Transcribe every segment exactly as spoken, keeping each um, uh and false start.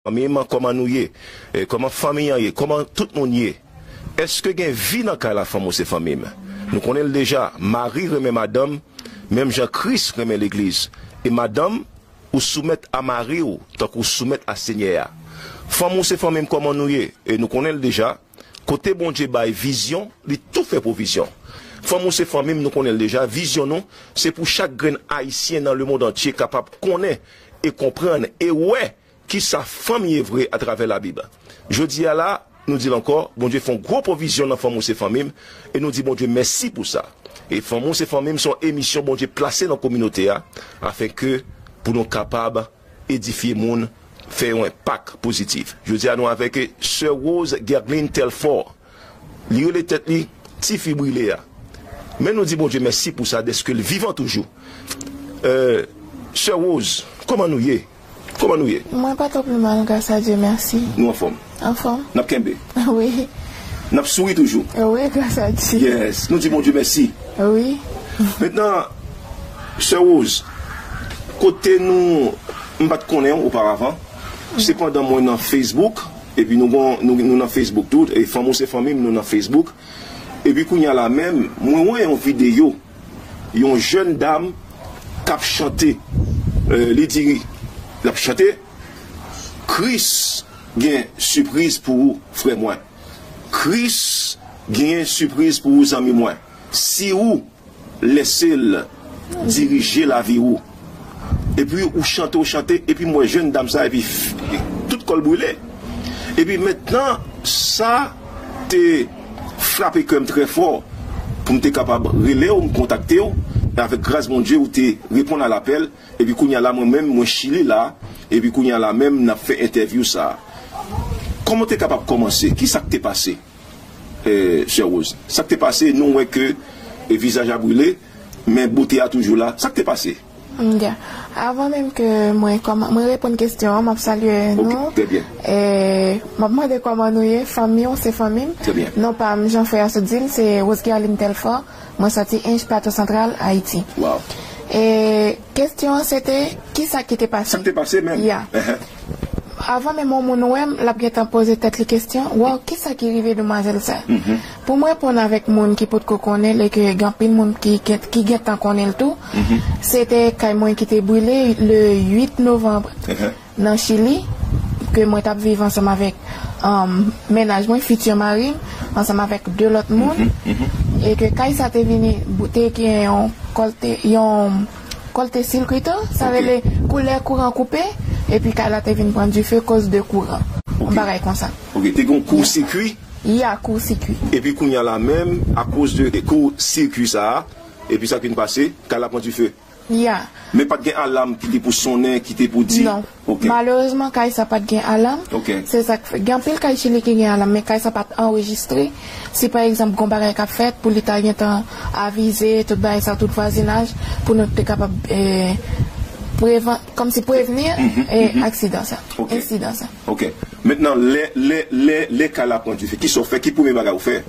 Fanmi m, kòman nou ye? E, kòman fanmi an ye? Kòman tout moun ye? Èske gen vi nan kay la, fanm ou se fanmi m? Nou konnen l deja, mari renmen madanm, menm jan Kris renmen legliz. E madanm, ou soumèt a mari w, tankou w soumèt a Senyè a. Fanm ou se fanmi m, kòman nou ye? E nou konnen l deja, kote Bondye bay vizyon, li tou fè pwovizyon. Fanm ou se fanmi m, nou konnen l deja, vizyon nou, se pou chak grenn Ayisyen nan lemonn antye kapab konnen e konprann e wè kisa fanm ye vre atravè Labib. Jodi a la, nou di l ankò, Bondye fè yon gwo pwovizyon nan Fanm ou se fanmi m, e nou di Bondye mèsi pou sa. E Fanm ou se fanmi m se yon emisyon Bondye plase nan kominote a, afenke pou nou kapab edifye moun, fè yon enpak pozitif. Jodi a, nou avèk Sè Rose Guerline Telfort. Li rele tèt li Tifi Brile a. Men nou di Bondye mèsi pou sa, dèske l vivan toujou. Euh, Sè Rose, kòman nou ye? Kòman nou ye? Mwen pa twò pi mal, gras a Dye, mèsi. Nou anfòm? Anfòm. N ap kenbe? Wi. N ap souri toujou? Wi, gras a Dye. Yes. Nou di Bondye mèsi. Wi. Mentnan, Sè Rose, kote nou, m pa t konnen w oparavan. Sepandan, mwen nan Facebook, epi nou gon, nou, nou nan Facebook tou, e Fanm ou se fanmi m, nou nan Facebook. Epi kounye a la menm, mwen wè yon videyo, yon jèn dam k ap chante. Eh, li di, l ap chante, Kris gen sipriz pou ou, frè mwen. Kris gen sipriz pou ou, zanmi mwen. Si ou lèse l dirije lavi ou. Epi ou chante, ou chante, epi m wè jèn dam sa, epi f-, tout kò l brile. Epi mentnan, sa te frape kè m trè fò pou m te kapab rele w, m kontakte w, e avèk gras Bondye, ou te reponn a lapèl, epi kounye a la, mwen menm, mwen Chili la, epi kounye a la menm, n ap fè entèvyou sa a. Kòman w te kapab kòmanse? Kisa k te pase? Eh, Sè Rose. Sa k te pase, nou wè ke, eh, vizaj la brile, men bote a toujou la. Sa k te pase? Ok. Avan menm ke mwen kòman-, mwen reponn kesyon an, m ap salye nou. Ok, trè byen. Eh, m ap mande kòman nou ye, fanmi w, se fanmi m. Trè byen. Non pa m, jan frè a sot di l, se Rose Guerline Telfort. Mwen soti Ench, Plato Santral, Ayiti. Wow. E kesyon an se te, kisa ki te pase? Sa k te pase menm? Ya. Ehe. Avan menm yon moun wè m, l ap gentan poze tèt li kesyon, waw, kisa ki rive demwazèl sa? Mhm. Pou m reponn avèk moun ki potko konnen l e ke gen anpil moun ki gen, ki gentan konnen l tou, mhm, se te kay mwen ki te brile le uit novanm. Ehe. Nan Chili, ke mwen t ap viv ansanm avèk, um, mennaj mwen, fiti mari m, ansanm avèk de lòt moun, mhm, mhm, e ke kay sa te vini, bou-, te gen yon kòlte, yon kòlte sikirito, sa, ok, rele koulè kouran koupe, epi kay la te vin pran dife koz de kouran. Ok. Yon bagay konsa. Ok, te gen yon kout sikui? Ya, kout sikui. Epi kounye a la menm, akoz de kout sikui sa a, epi sa k vin pase, kay la pran dife. Ya. Men pa t gen alam ki te pou sonnen, ki te pou di? Non. Ok. Malerezman, kay sa pa t gen alam. Ok. Se sa k fè. Gen anpil kay Chili ki gen alam, men kay sa pa t anrejistre. Si pa egzanp, gon bagay k ap fèt, pou li ta gentan avize tout bagay sa, tout vwazinaj, pou nou te kapab, eh, prevan-, kòmsi prevni, mhm, eh, mhm, aksidan sa, ok, ensidan sa. Ok. Mentnan, lè, lè, lè, lè kay la pran dife, kisa w fè? Ki premye bagay ou fè?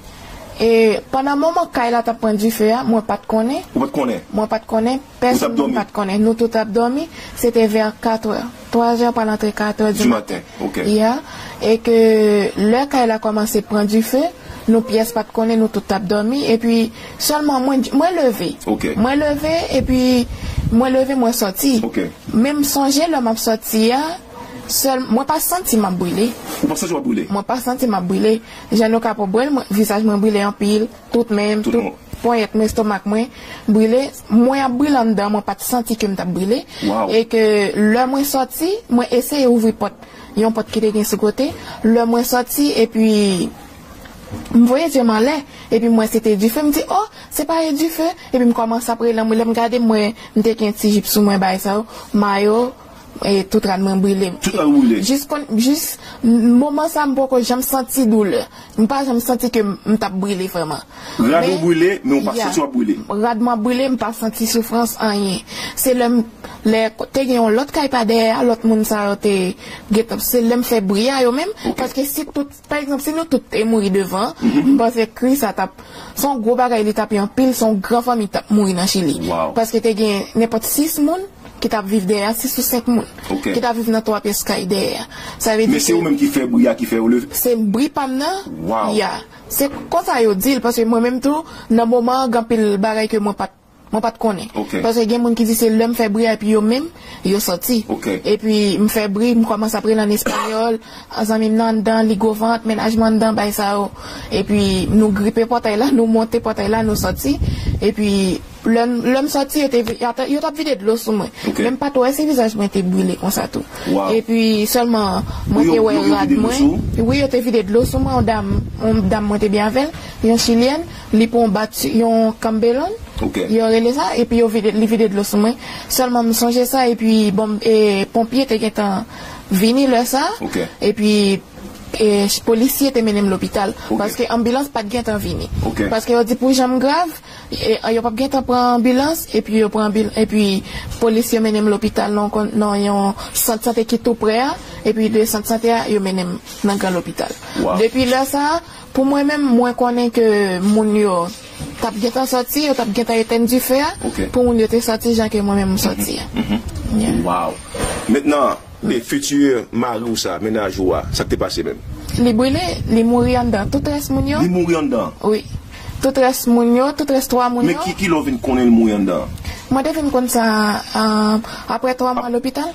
E pandan moman kay la t ap pran dife a, mwen pa t konnen. Ou pa t konnen? Mwen pa t konnen. Pèsonn moun pa t konnen. Nou tout ap dòmi. Se te vè katrè. Twazè pral antre katrè di maten. Ok. Ya. E ke lè kay la kòmanse pran dife, nou pyès pa t konnen, nou tout t ap dòmi. Epi sèlman mwen, mwen leve. Ok. Mwen leve, epi mwen leve, mwen sòti. Ok. Men m sonje lè m ap sòti a, sèl, mwen pa santi m ap brile. Ou pa santi w ap brile? Mwen pa santi m ap brile. Jan nou ka pran bwèl, mwen, vizaj mwen brile anpil, tout men m, tout ponyèt mwen, estomak mwen brile. Mwen ap brile anndan, mwen pa t santi ke m t ap brile. Wow. E ke lè mwen sòti, mwen eseye ouvri pòt, yon pòt ki te gen sou kote. Lè mwen sòti, epi m voye je m anlè, epi m wè se te dife, m di, "Oh, se pa e dife?" Epi m kòmanse ap rele, lè m gade, m wè m te gen ti jip sou mwen, bagay sa yo, mayo, e tout rad mwen brile. Tout rad ou brile? Jis kon, jis moman sa, m poko janm santi doulè. M pa janm santi ke m, m t ap brile vrèman. Rad ou brile, men ou pa santi w ap brile? Rad mwen ap brile, m pa santi soufrans, anyen. Se lè m, lè te gen yon lòt kay pa dèyè a, lòt moun sa yo te gentan, se lè m fè bri a yo menm, ok, paske si tout, pa egzanp, si nou tout te mouri devan, mhm, m panse kri sa t ap, se yon gwo bagay li t ap ye anpil, se yon gran fanmi t ap mouri nan Chili. Wow. Paske te gen nenpòt sis moun, ki t ap viv dèyè a, sis ou senk moun. Ok. Ki t ap viv nan twa pyès kay dèyè a. Sa vle di Men se ke ou menm ki fè bri a, ki fè yo leve? Se bri pa m nan. Wow. Ya. Se konsa yo di l, paske mwen menm tou, nan moman an, gen anpil bagay ke mwen pa t, mwen pa t konnen. Ok. Paske gen moun ki di se lè m fè bri a, epi yo menm, yo sòti. Ok. Epi m fè bri, m kòmanse ap rele an espayòl, zanmi m nan anndan, li gwo vant, mennaj mwen anndan, bay sa yo. Epi nou gripe pòtay la, nou monte pòtay la, nou sòti. Epi lè, lè m sòti, yo te, yo t ap vide dlo sou mwen. Ok. Men m pa t wè si vizaj mwen te brile konsa tou. Wow. Epi sèlman, mwen te wè rad mwen. Wi, yo te vide dlo sou mwen, yon dam, yon dam mwen te byen avè l, yon chilyèn, li pran yon bat, yon kanbelon, yo rele sa, epi yo vide, li vide dlo sou mwen. Sèlman m sonje sa, epi bon, e, ponpye te gentan vini lè sa, epi e, polisye te mennen m lopital, paske anbilans pa t gentan vini. Ok. Paske yo di pou jan m grav, e, yo p ap gentan pran anbilans, epi yo pran anbil-, epi polis yo mennen m lopital nan kon-, nan yon sant sante ki tou prè a, epi de sant sante a, yo mennen m nan gran lopital. Wow. Depi lè sa a, pou mwen menm, mwen konnen ke moun yo t ap gentan sòti, yo t ap gentan etèn dife a, pou moun yo te sòti jan ke mwen menm m sòti a. Yeah. Wow. Mentnan, e fiti mari w sa, mennaj ou a, sa k te pase menm? Li brile, li mouri anndan. Tout rès moun yo. Li mouri anndan? Wi. Tout rès moun yo, tout rès twa moun yo. Men ki, ki lè w vin konnen l mouri anndan? Mwen te vin konn sa, ah, apre twa mwa lopital.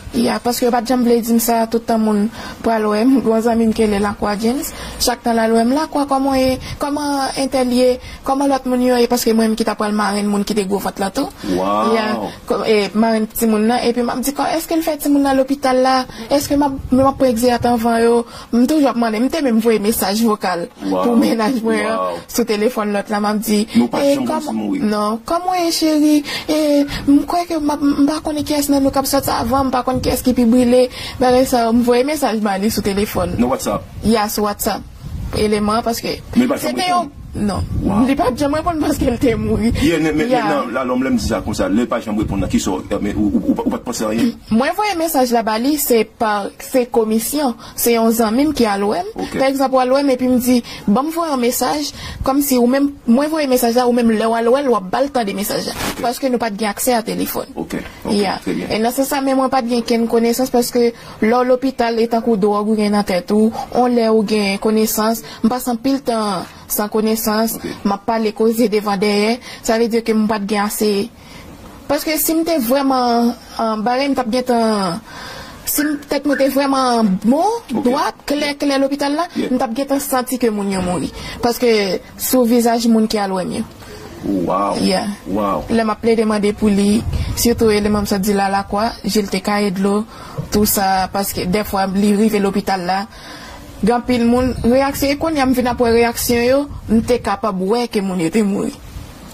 Ya, paske yo pa t janm vle di m sa, tout tan moun pral wè m. Gon zanmi m ki rele Lakwa James. Chak tan l al wè m, "Lakwa, kòman w ye? Kòman entèl ye? Kòman lòt moun yo ye?" Paske mwen menm ki ta pral marenn moun ki te gwo vant lan tou. Wow. Ya, kò-, e, marenn timoun nan. Epi m ap di, "Kò, èske l fè timoun nan lopital la? Èske m ap, m ap pran egzeyat anvan yo?" M toujou ap mande, m te menm voye mesaj vokal pou mennaj mwen an sou telefòn lòt la, m ap di, "E, kòman, non, kòman w ye, cheri? E, m kwè ke m ap, m pa konnen kiyès nan nou k ap sòti avan, m pa konn kiyès ki pi brile, bagay sa yo." M voye mesaj ba li sou telefòn. Nan WhatsApp? Ya, sou WhatsApp. Eleman, paske se te yon, non. Li pa t janm reponn paske l te mouri. Yeah, men, men, men nan, la, lòm lè m di sa konsa, lè l pa janm reponn nan, kisa w, men, ou, ou, ou, ou pa t panse anyen? Mwen voye mesaj la ba li, se pa, se komisyon, se yon zanmi m ki al wè m. Ok. Pa egzanp, w al wè m epi m di, "Ban m voye yon mesaj," kòmsi ou menm, mwen voye mesaj la, ou menm lè w al wè l, w ap ba l tande mesaj la. Ok. Paske nou pa t gen aksè a telefòn. Ok, ok, yeah. Trè byen. E nan sans sa, men mwen pa t gen kenn konesans paske lè w lopital, e tankou dwòg ou gen nan tèt ou, on lè ou gen konesans, m pase anpil tan san konesans, ok, m ap pale koze devan dèyè, sa vle di ke m pa t gen ase. Paske si m te vrèman, ah, bagay, m t ap gentan, si m, tèt mwen te vrèman bon, ok, dwat, klè, klè lopital la, yeah, m t ap gentan santi ke moun yo mouri. Paske sou vizaj moun ki al wè m yo. Wow. Yeah. Wow. Lè m ap plede mande pou li, sitou eleman m sot di la, Lakwa, Jil te kaye dlo, tou sa, paske dèfwa li rive lopital la, gen anpil moun, reyaksyon, e kounye a m vin ap wè reyaksyon yo, m te kapab wè ke moun yo te mouri.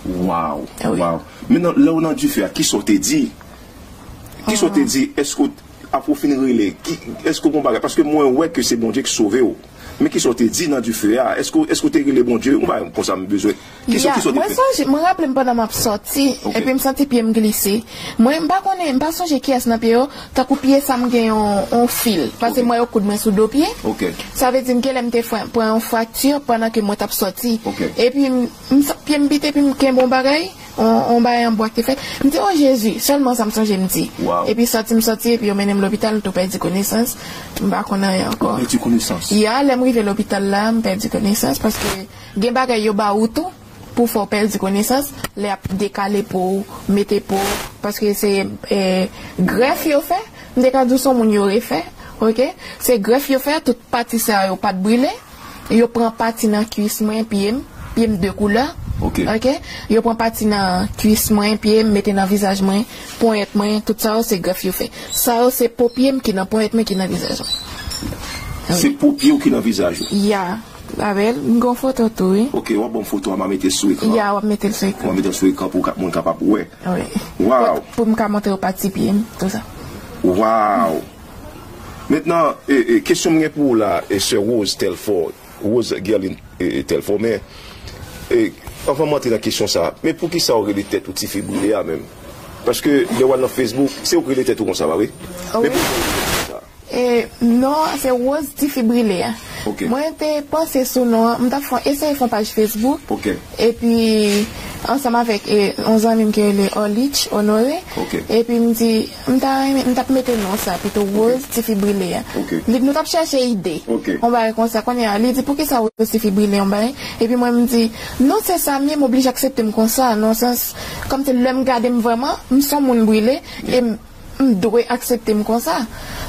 Wow. Ah wi. Wow. Mentnan, lè w nan dife a, kisa w te di? Kisa w te di? Èske w, apre w fin rele, ki, èske w gon bagay? Paske mwen wè ke se Bondye ki sove w. Men kisa w te di nan dife a? Èske, èske w te rele Bondye? Yon bagay konsa m bezwen. Kisa, kisa w te fè? Ya, mwen sonje, mwen raple m pandan m ap sòti, ok, epi m santi pye m glise. Mwen, m pa konnen, m pa sonje kiyès nan pye yo, tankou pye sa m gen yon, yon fil. Paske, ok, m wè yo koud mwen sou do pye. Ok. Sa vle di m genlè m te fran-, pran yon frakti pandan ke mwen t ap sòti. Ok. Epi m, m sa-, pye m bite, epi m kenbe yon bagay. On, on bagay an bwa ki te fèt. M di, "O Jezi," sèlman sa m sonje m di. Wow. Epi sòti m sòti, epi yo mennen m lopital, m tou pèdi konesans. M pa konn anyen ankò. Ou pèdi konesans? Ya, lè m rive lopital la, m pèdi konesans, paske gen bagay yo ba ou tou pou fè w pèdi konesans, lè y ap dekale po w, mete po w, paske se, eh, grèf yo fè. M te ka di w se yon moun yo refè, ok? Se grèf yo fè, tout pati sa yo pa t brile. Yo pran pati nan kwis mwen, pye m, pye m de koulè. Ok. Ok? Yo pran pati nan kwis mwen, pye m, mete nan vizaj mwen, ponyèt mwen, tout sa yo se grèf yo fè. Sa yo se po pye m ki nan ponyèt mwen ki nan vizaj mwen. Wi. Se po pye w ki nan vizaj ou? Ya. Avè l, m gen foto tou, wi. Ok, w ap ban m foto a, m a mete l sou ekran. Ya, w ap mete l sou ekran. W ap mete l sou ekran pou ka-, moun kapab wè. Wi. Wow. Pou, pou m ka montre w pati pye m, tou sa. Wow. Mentnan, e, e, kesyon m gen pou ou la, e, sè Rose Telfort, Rose Guerline, e, e, Telfort, men, e, anvan m antre nan kesyon sa, men poukisa w rele tèt ou tifi brile a menm? Paske lè w al nan Facebook, se ou k rele tèt ou konsa, pa vre? Wi. Men poukisa w rele konsa? E, non, se Rose Tifi Brile a. Ok. Mwen te panse sou non an, m t ap fè, eseye fè yon paj Facebook. Ok. Epi, ansanm avèk e, yon zanmi m ki rele Orlich Honoré. Ok. Epi m di, m ta renmen, m t ap mete non sa pito, Rose Tifi Brile a. Ok. Li, nou t ap chèche ide. Ok. Yon bagay konsa, kounye a, li di, "Poukisa Rose Tifi Brile yon bagay?" Epi mwen, m di, "Non, se sa m ye, m oblije aksepte m konsa." Nan sans, kòmsi lè m gade m vrèman, m se yon moun brile, e m m dwe aksepte m konsa.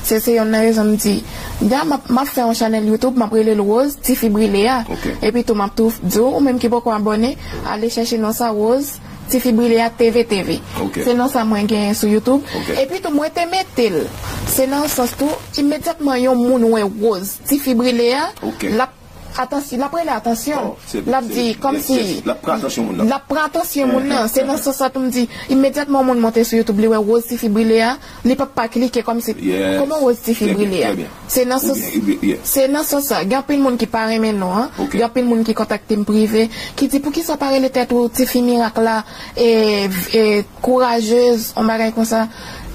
Se, se yonn nan rezon m di, da, m ap, m ap fè yon chanèl YouTube, m ap rele l Rose, Tifi Brile a. Ok. Epi tou, m ap tou di w, ou menm ki poko abòne, ale chèche non sa, Rose, Tifi Brile a, T V T V. Ok. Se non sa mwen genyen sou YouTube. Ok. Epi tou, mwen te mete l. Se nan sans tou, imedyatman yon moun wè Rose, Tifi Brile a, Ok. l ap atansi-, l ap rele atansyon. Oh, se- L ap se- di, kòm yes, si, yes. L ap pran atansyon moun nan. L ap pran atansyon moun nan. Se nan sans sa tou m di, imedyatman yon moun monte sou YouTube, li wè Rose Tifi Brile a, li p ap pa klike kòm si, Yes. kòman Rose Tifi Trè byen, Brile a? Trè byen. Se nan Ou sans, byen, ou byen, yeah. Se nan sans sa. Gen anpil moun ki pa renmen non an. Ok. Gen anpil moun ki kontakte m prive, ki di, "Poukisa w pa rele tèt ou Tifi Mirak la, e, e, kourajez, yon bagay konsa?"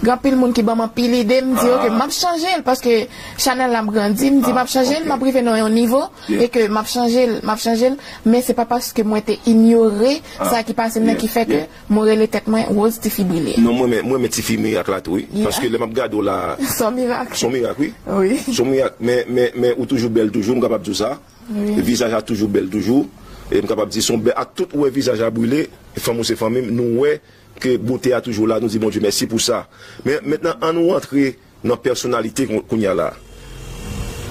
Gen anpil moun ki ban m anpil ide, m di, "Ok, Ah. m ap chanje l, paske chanèl la ap grandi." M di, "M ap chanje l, Ok. m ap rive nan yon nivo, Yeah. e ke m ap chanje l, m ap chanje l." Men se pa paske mwen te inyore sa ki pase m nan ki fè ke mwen rele tèt mwen Rose Tifi Brile. Non, mwen men, mwen men Tifi Mirak la tou, wi. Yeah. Paske lè m ap gade w la, Son mirak. son mirak, wi. Wi. Son mirak, men, men, men ou toujou bèl toujou, m kapab di w sa. Wi. Vizaj la toujou bèl toujou. E m kapab di son bèl, ak tout wè vizaj la brile, fanm ou se fanmi m, nou wè ke bote a toujou la, nou di Bondye mèsi pou sa. Men mentnan, an nou antre nan pèsonalite kou- kounye a la.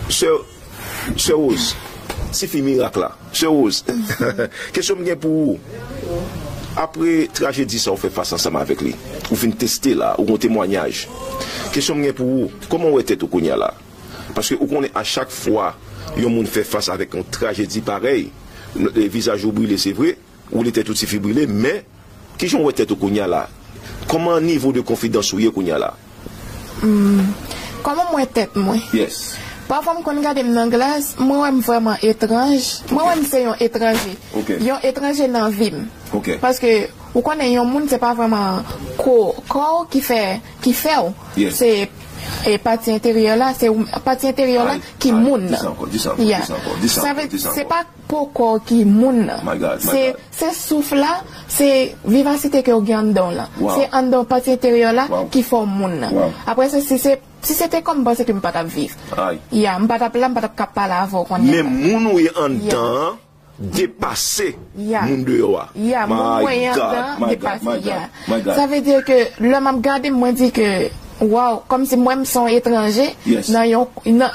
Sè, Sè Rose, Tifi Mirak la. Sè Rose, kesyon m gen pou ou. Apre trajedi sa ou fè fas ansanm avèk li, ou fin teste la, ou gon temwanyaj. Kesyon m gen pou ou, kòman w wè tèt ou kounye a la? Paske ou konnen a chak fwa yon moun fè fas avèk yon trajedi parèy, e vizaj ou brile, se vre, ou rele tèt ou Tifi Brile, men kijan w wè tèt ou kounye a la? Kòman nivo de konfidans ou ye kounye a la? Kòman m wè tèt mwen? Yes. Pafwa m konn gade m nan glas, mwen wè m vrèman etranj. Mwen wè m se yon etranje. Ok. Yon etranje nan vi m. Ok. Paske ou konnen yon moun se pa vrèman ko, kò w ki fè, ki fè w. Yes. Se e pati enteryè la, se ou- pati enteryè la Ay, ki ay, moun di nan. sa ankò, di sa ankò, Yeah. di sa ankò, di sa Sa ankò, vle di sa se ankò. Pa po kò ki moun nan. My God, my Se God. Se souf la, se vivasite ke w gen anndan w lan. Wow. Se anndan w pati enteryè la Wow. Ki fè w moun nan. Wow. Apre sa, si se, si se te kò m, m panse ke m pa t ap viv. Ay. Ya, m pa t ap la, m pa t ap ka pale avè w kounye a. Men moun ou ye anndan an depase Ya. moun deyò a. Ya, moun My mwen ye God, anndan my depase. God, my Ya. God, my God. Sa vle di ke lè m ap gade m, mwen di ke, waw, kòmsi mwen m se yon etranje Yes. Nan yon, nan,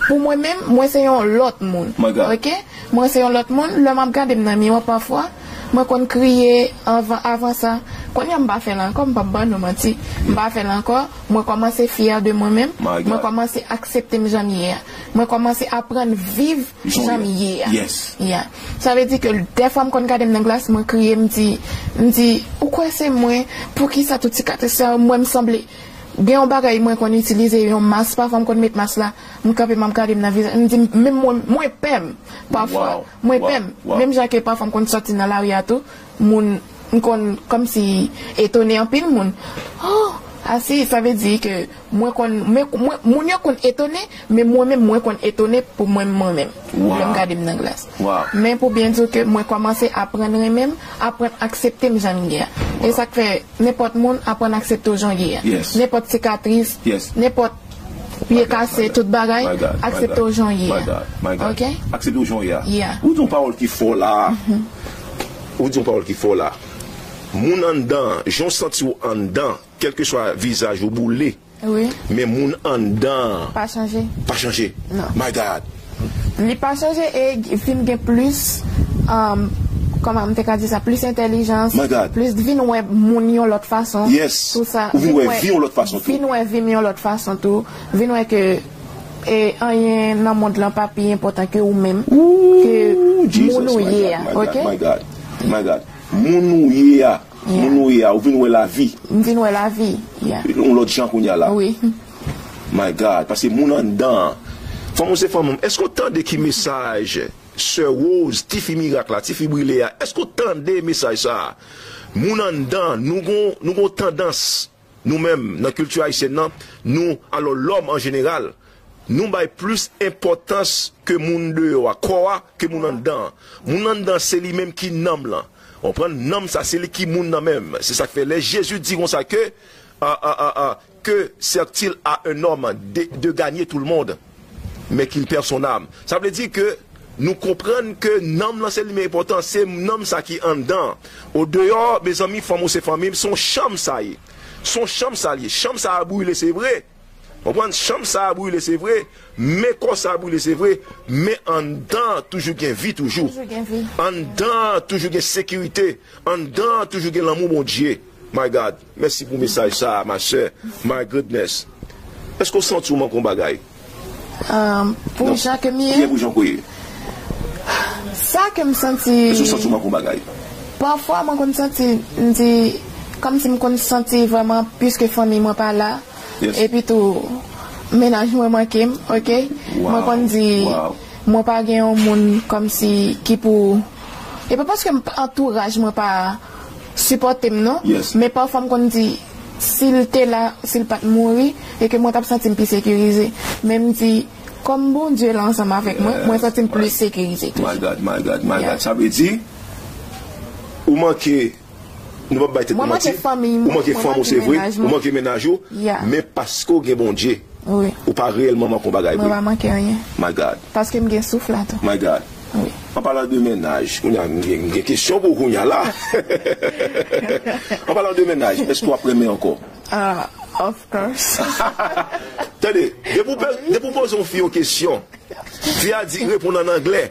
pou mwen menm, mwen se yon lòt moun. My God. Ok? Mwen se yon lòt moun. Lè m ap gade m nan miwa pafwa, mwen konn kriye anvan, avan sa. Kounye a m pa fè l ankò, m p ap ban nou manti. M pa fè l ankò. Mwen kòmanse fyè de mwen menm. My God. Mwen kòmanse aksepte m jan m ye a. Mwen kòmanse aprann viv Jan jan m ye. Ye a. Yes. Ya. Sa vle di ke dèfwa m konn gade m nan glas, mwen kriye, m di, m di, ou kwè se mwen? Poukisa tout sikatris sa yo? Mwen m sanble gen yon bagay mwen konn itilize, yon mas, pafwa m konn met mas la, m kanpe, m ap gade m nan vizaj, m di, menm mwen, mwen pè m, pafwa. Wow. Mwen Wow. Pè m. Wow. Menm jan ke pafwa m konn sòti nan lari a tou, moun, m konn kòmsi etone anpil moun. Oh, a si, sa vle di ke mwen konn, men, mwen, moun yo konn etone, men mwen menm, mwen konn etone pou mwen, mwen menm. Wow. Lè m gade m nan glas. Wow. Men pou byen di w ke mwen kòmanse aprann renmen m, aprann aksepte m jan m ye a. E sa k fè nenpòt moun aprann aksepte w jan w ye a. Yes. Nenpòt sikatris, Yes. nenpòt pye kase, tout bagay, My God, my aksepte God, w jan w ye my a. God, my God. Ok? Aksepte w jan w ye a. Yeah. Ou di yon pawòl ki fò la. Ou di yon pawòl ki fò la. Moun anndan, jan w santi w anndan, kèlkeswa vizaj ou boule, Wi. Men moun anndan Pa chanje. Pa chanje. Non. My God. Li pa chanje e vin gen plis, um, kòman m te ka di sa, plis entèlijans, My God. Plis vin wè moun yon lòt fason. Yes. Tout sa. Ou vin wè vi yon lòt fason tou. Vin wè vi m yon lòt fason tou. Vin wè ke e anyen nan mond lan pa pi enpòtan ke ou menm, Ooh, ke Jesus, moun ou my ye God, a, my God, ok? My God, my God. Moun ou ye a, Yeah. Moun ou ye a, ou vin wè lavi. M vin wè lavi, yeah. Yon lòt jan kounye a la. Wi. My God, paske moun anndan an. Fanm ou se fanm ou. Èske w tande ki mesaj Sè Rose, tifi mirak la, tifi brile a? Èske w tande mesaj sa a? Moun anndan, nou gon, nou gon tandans, nou menm, nan kilti ayisyèn nan, nou, alò, lòm an jeneral, nou bay plis enpòtans ke moun deyò a, kò a, ke moun anndan an. Moun anndan, se li menm ki nanm lan. Konprann? Nanm sa, se li ki moun nan menm. Se sa k fè lè Jezi di konsa ke, a, a, a, a, que sert-il à un homme de, de gagner tout le monde, mais qu'il perd son âme? Sa vle di ke nou konprann ke nanm lan se li men enpòtan, se nanm sa ki anndan. Odeyò, mezanmi, fanm ou se fanmi m, se yon chanm sa ye. Se yon chanm sa l ye. Chanm sa a brile, se vre. Konprann? Chanm sa a brile, se vre. Men kò sa a brile, se vre. Men anndan toujou gen vi, toujou. Toujou gen vi. Anndan toujou gen sekirite. Anndan toujou gen lanmou Bondye. My God. Mèsi pou mesaj sa a, ma sè. My goodness. Èske w santi w manke yon bagay? Um, pou jan ke m ye, pou jan ke w ye. Sa ke m santi. Èske w santi w manke yon bagay? Pafwa, mwen konn santi, m di, kòmsi m konn santi vrèman, piske fanmi mwen pa la. Epi tou, mennaj mwen manke m, oke? Mwen konn di, mwen pa gen yon moun kòmsi ki pou. E pa paske antouraj mwen pa sipòte m non. Men pafwa m konn di, si l te la, si l pa t mouri, e ke mwen t ap santi m pi sekirize. Men m di, kòm Bondye la ansanm avèk mwen, mwen santi m plis sekirize toujou. My God, my God, my God. Sa vle di, ou manke, nou p ap bay tèt nou manti, ou manke fanm ou se vre, ou manke mennaj ou, men paske w gen Bondye, ou pa reyèlman manke yon bagay vre. Mwen pa manke anyen. My God. Paske m gen souf la tou. My God. An palan de mennaj, kounye a m gen, m gen kesyon pou ou kounye a la. An palan de mennaj, èske w ap renmen ankò? Ah, of course. Tande, depi w pe- depi w poze yon fi yon kesyon, fi a di reponn an anglè.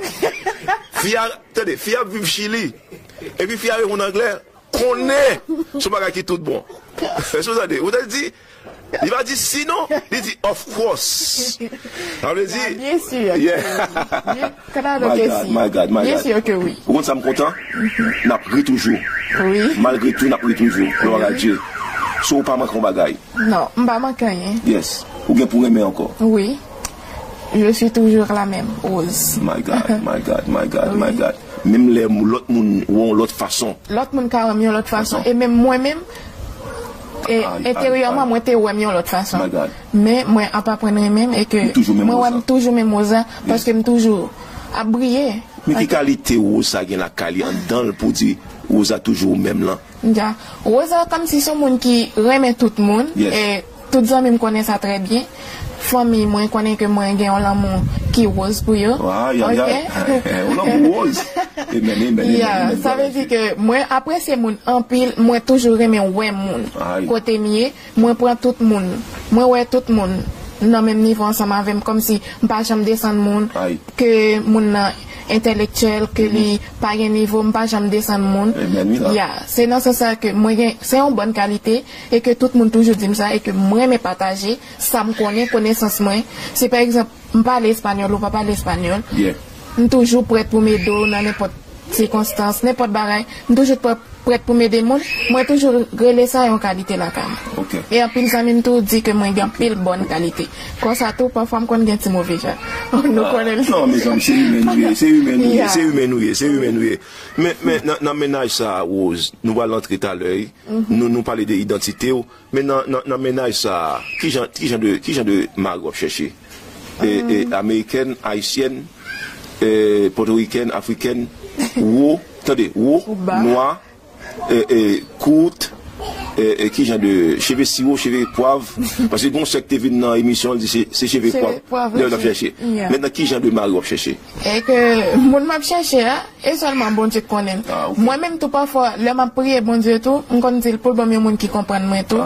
Fi a, tande, fi a ap viv Chili. Epi fi a reponn anglè, konnen se yon bagay ki tout bon. Èske w tande? Ou ta di, li pa di sinon, li di of course. Sa vle di, Bien sûr. Yeah. Claro que sí. My God, my God. Bien sûr que oui. Ou konn sa m kontan? N ap ri toujou. Oui. Malgre tou, n ap ri toujou. Gloire à Dieu. So ou pa manke yon bagay. Non, m pa manke anyen. Yes. Ou gen pou renmen ankò. Oui. Je suis toujours la même, Rose. My God, my God, my God, my God. Menm lè lòt moun wè yon lòt fason. Lòt moun ka wè m yon lòt fason. E menm mwen menm, e enteryèman, mwen te wè m yon lòt fason. Men mwen ap aprann renmen m e ke mwen wè m toujou menm Rosa paske m toujou ap briye. Men ki kalite Rosa gen lakay li anndan l pou di Rosa toujou ou menm lan? Ja. Rosa kòmsi se yon moun ki renmen tout moun. E tout zanmi m konnen sa trè byen. Fanmi mwen konnen ke mwen gen yon lanmou ki woz pou yo. Ay, ay, ay. Yon lanmou woz. Amen, amen, amen, amen. Sa vle di ke mwen apresye moun anpil, mwen toujou renmen wè moun kote m ye. Mwen pran tout moun, mwen wè tout moun nan menm nivo ansanm avè m, kòmsi m pa janm desann moun, ke moun nan entèlektyèl, ke li pa gen nivo, m pa janm desann moun. Ya, se nan sans sa ke mwen gen, se yon bòn kalite, e ke tout moun toujou di m sa, e ke mwen renmen pataje sa m konnen, konesans mwen. Si pa egzanp, m pale espanyòl, ou pa pale espanyòl, m toujou prèt pou m ede w nan nenpòt sikonstans, nenpòt bagay, m toujou prèt, prèt pou m ede moun. Mwen toujou rele sa yon kalite lakay mwen. E anpil zanmi m tou di ke mwen gen anpil bòn kalite. Konsa tou, pafwa m konn gen ti move jan. Nou konnen l. Non, mezanmi, se imen nou ye, se imen nou ye, se imen nou ye, se imen nou ye. Men, men nan, nan mennaj sa a, Rose, nou pral antre talè, wi. Nou, nou pale de idantite w, men nan, nan, nan mennaj sa a, ki jan, ki jan de, ki jan de mari w ap chèche? E, e, amerikèn, ayisyèn, e, pòtorikèn, afrikèn, wo, tande, wo, nwa, e, e, kout, e, e, ki jan de cheve siwo, cheve pwav? Paske gon sè k te vin nan emisyon, li di se, se cheve pwav. Lè w ap chèche. Mentnan, ki jan de mari w ap chèche? E ke moun m ap chèche a, e sèlman Bondye k konnen l. Mwen menm tou pafwa, lè m ap priye Bondye tou, m konn di l pou l ban m yon moun ki konprann mwen tou.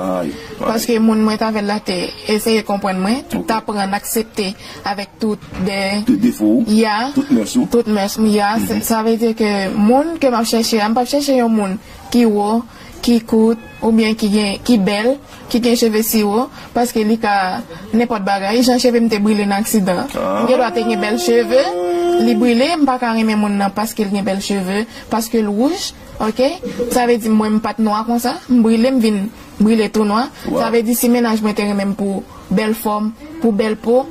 Paske moun mwen t avè l la te eseye konprann mwen, t aprann aksepte avèk tout de... Tout defo w, ya, tout mès ou. Tout mès m, ya. Sa vle di ke moun ke m ap chèche a, m p ap chèche yon moun ki wo, ki kout, oubyen ki gen, ki bèl, ki gen cheve siwo, paske li ka nenpòt bagay. Jan cheve m te brile nan aksidan an. M gen dwa te gen bèl cheve, li brile, m pa ka renmen moun nan paske l gen bèl cheve, paske l wouj, oke? Sa vle di mwen m pa t nwa konsa, m brile, m vin brile tou nwa. Sa vle di si mennaj mwen te renmen m pou bèl fòm, pou bèl po,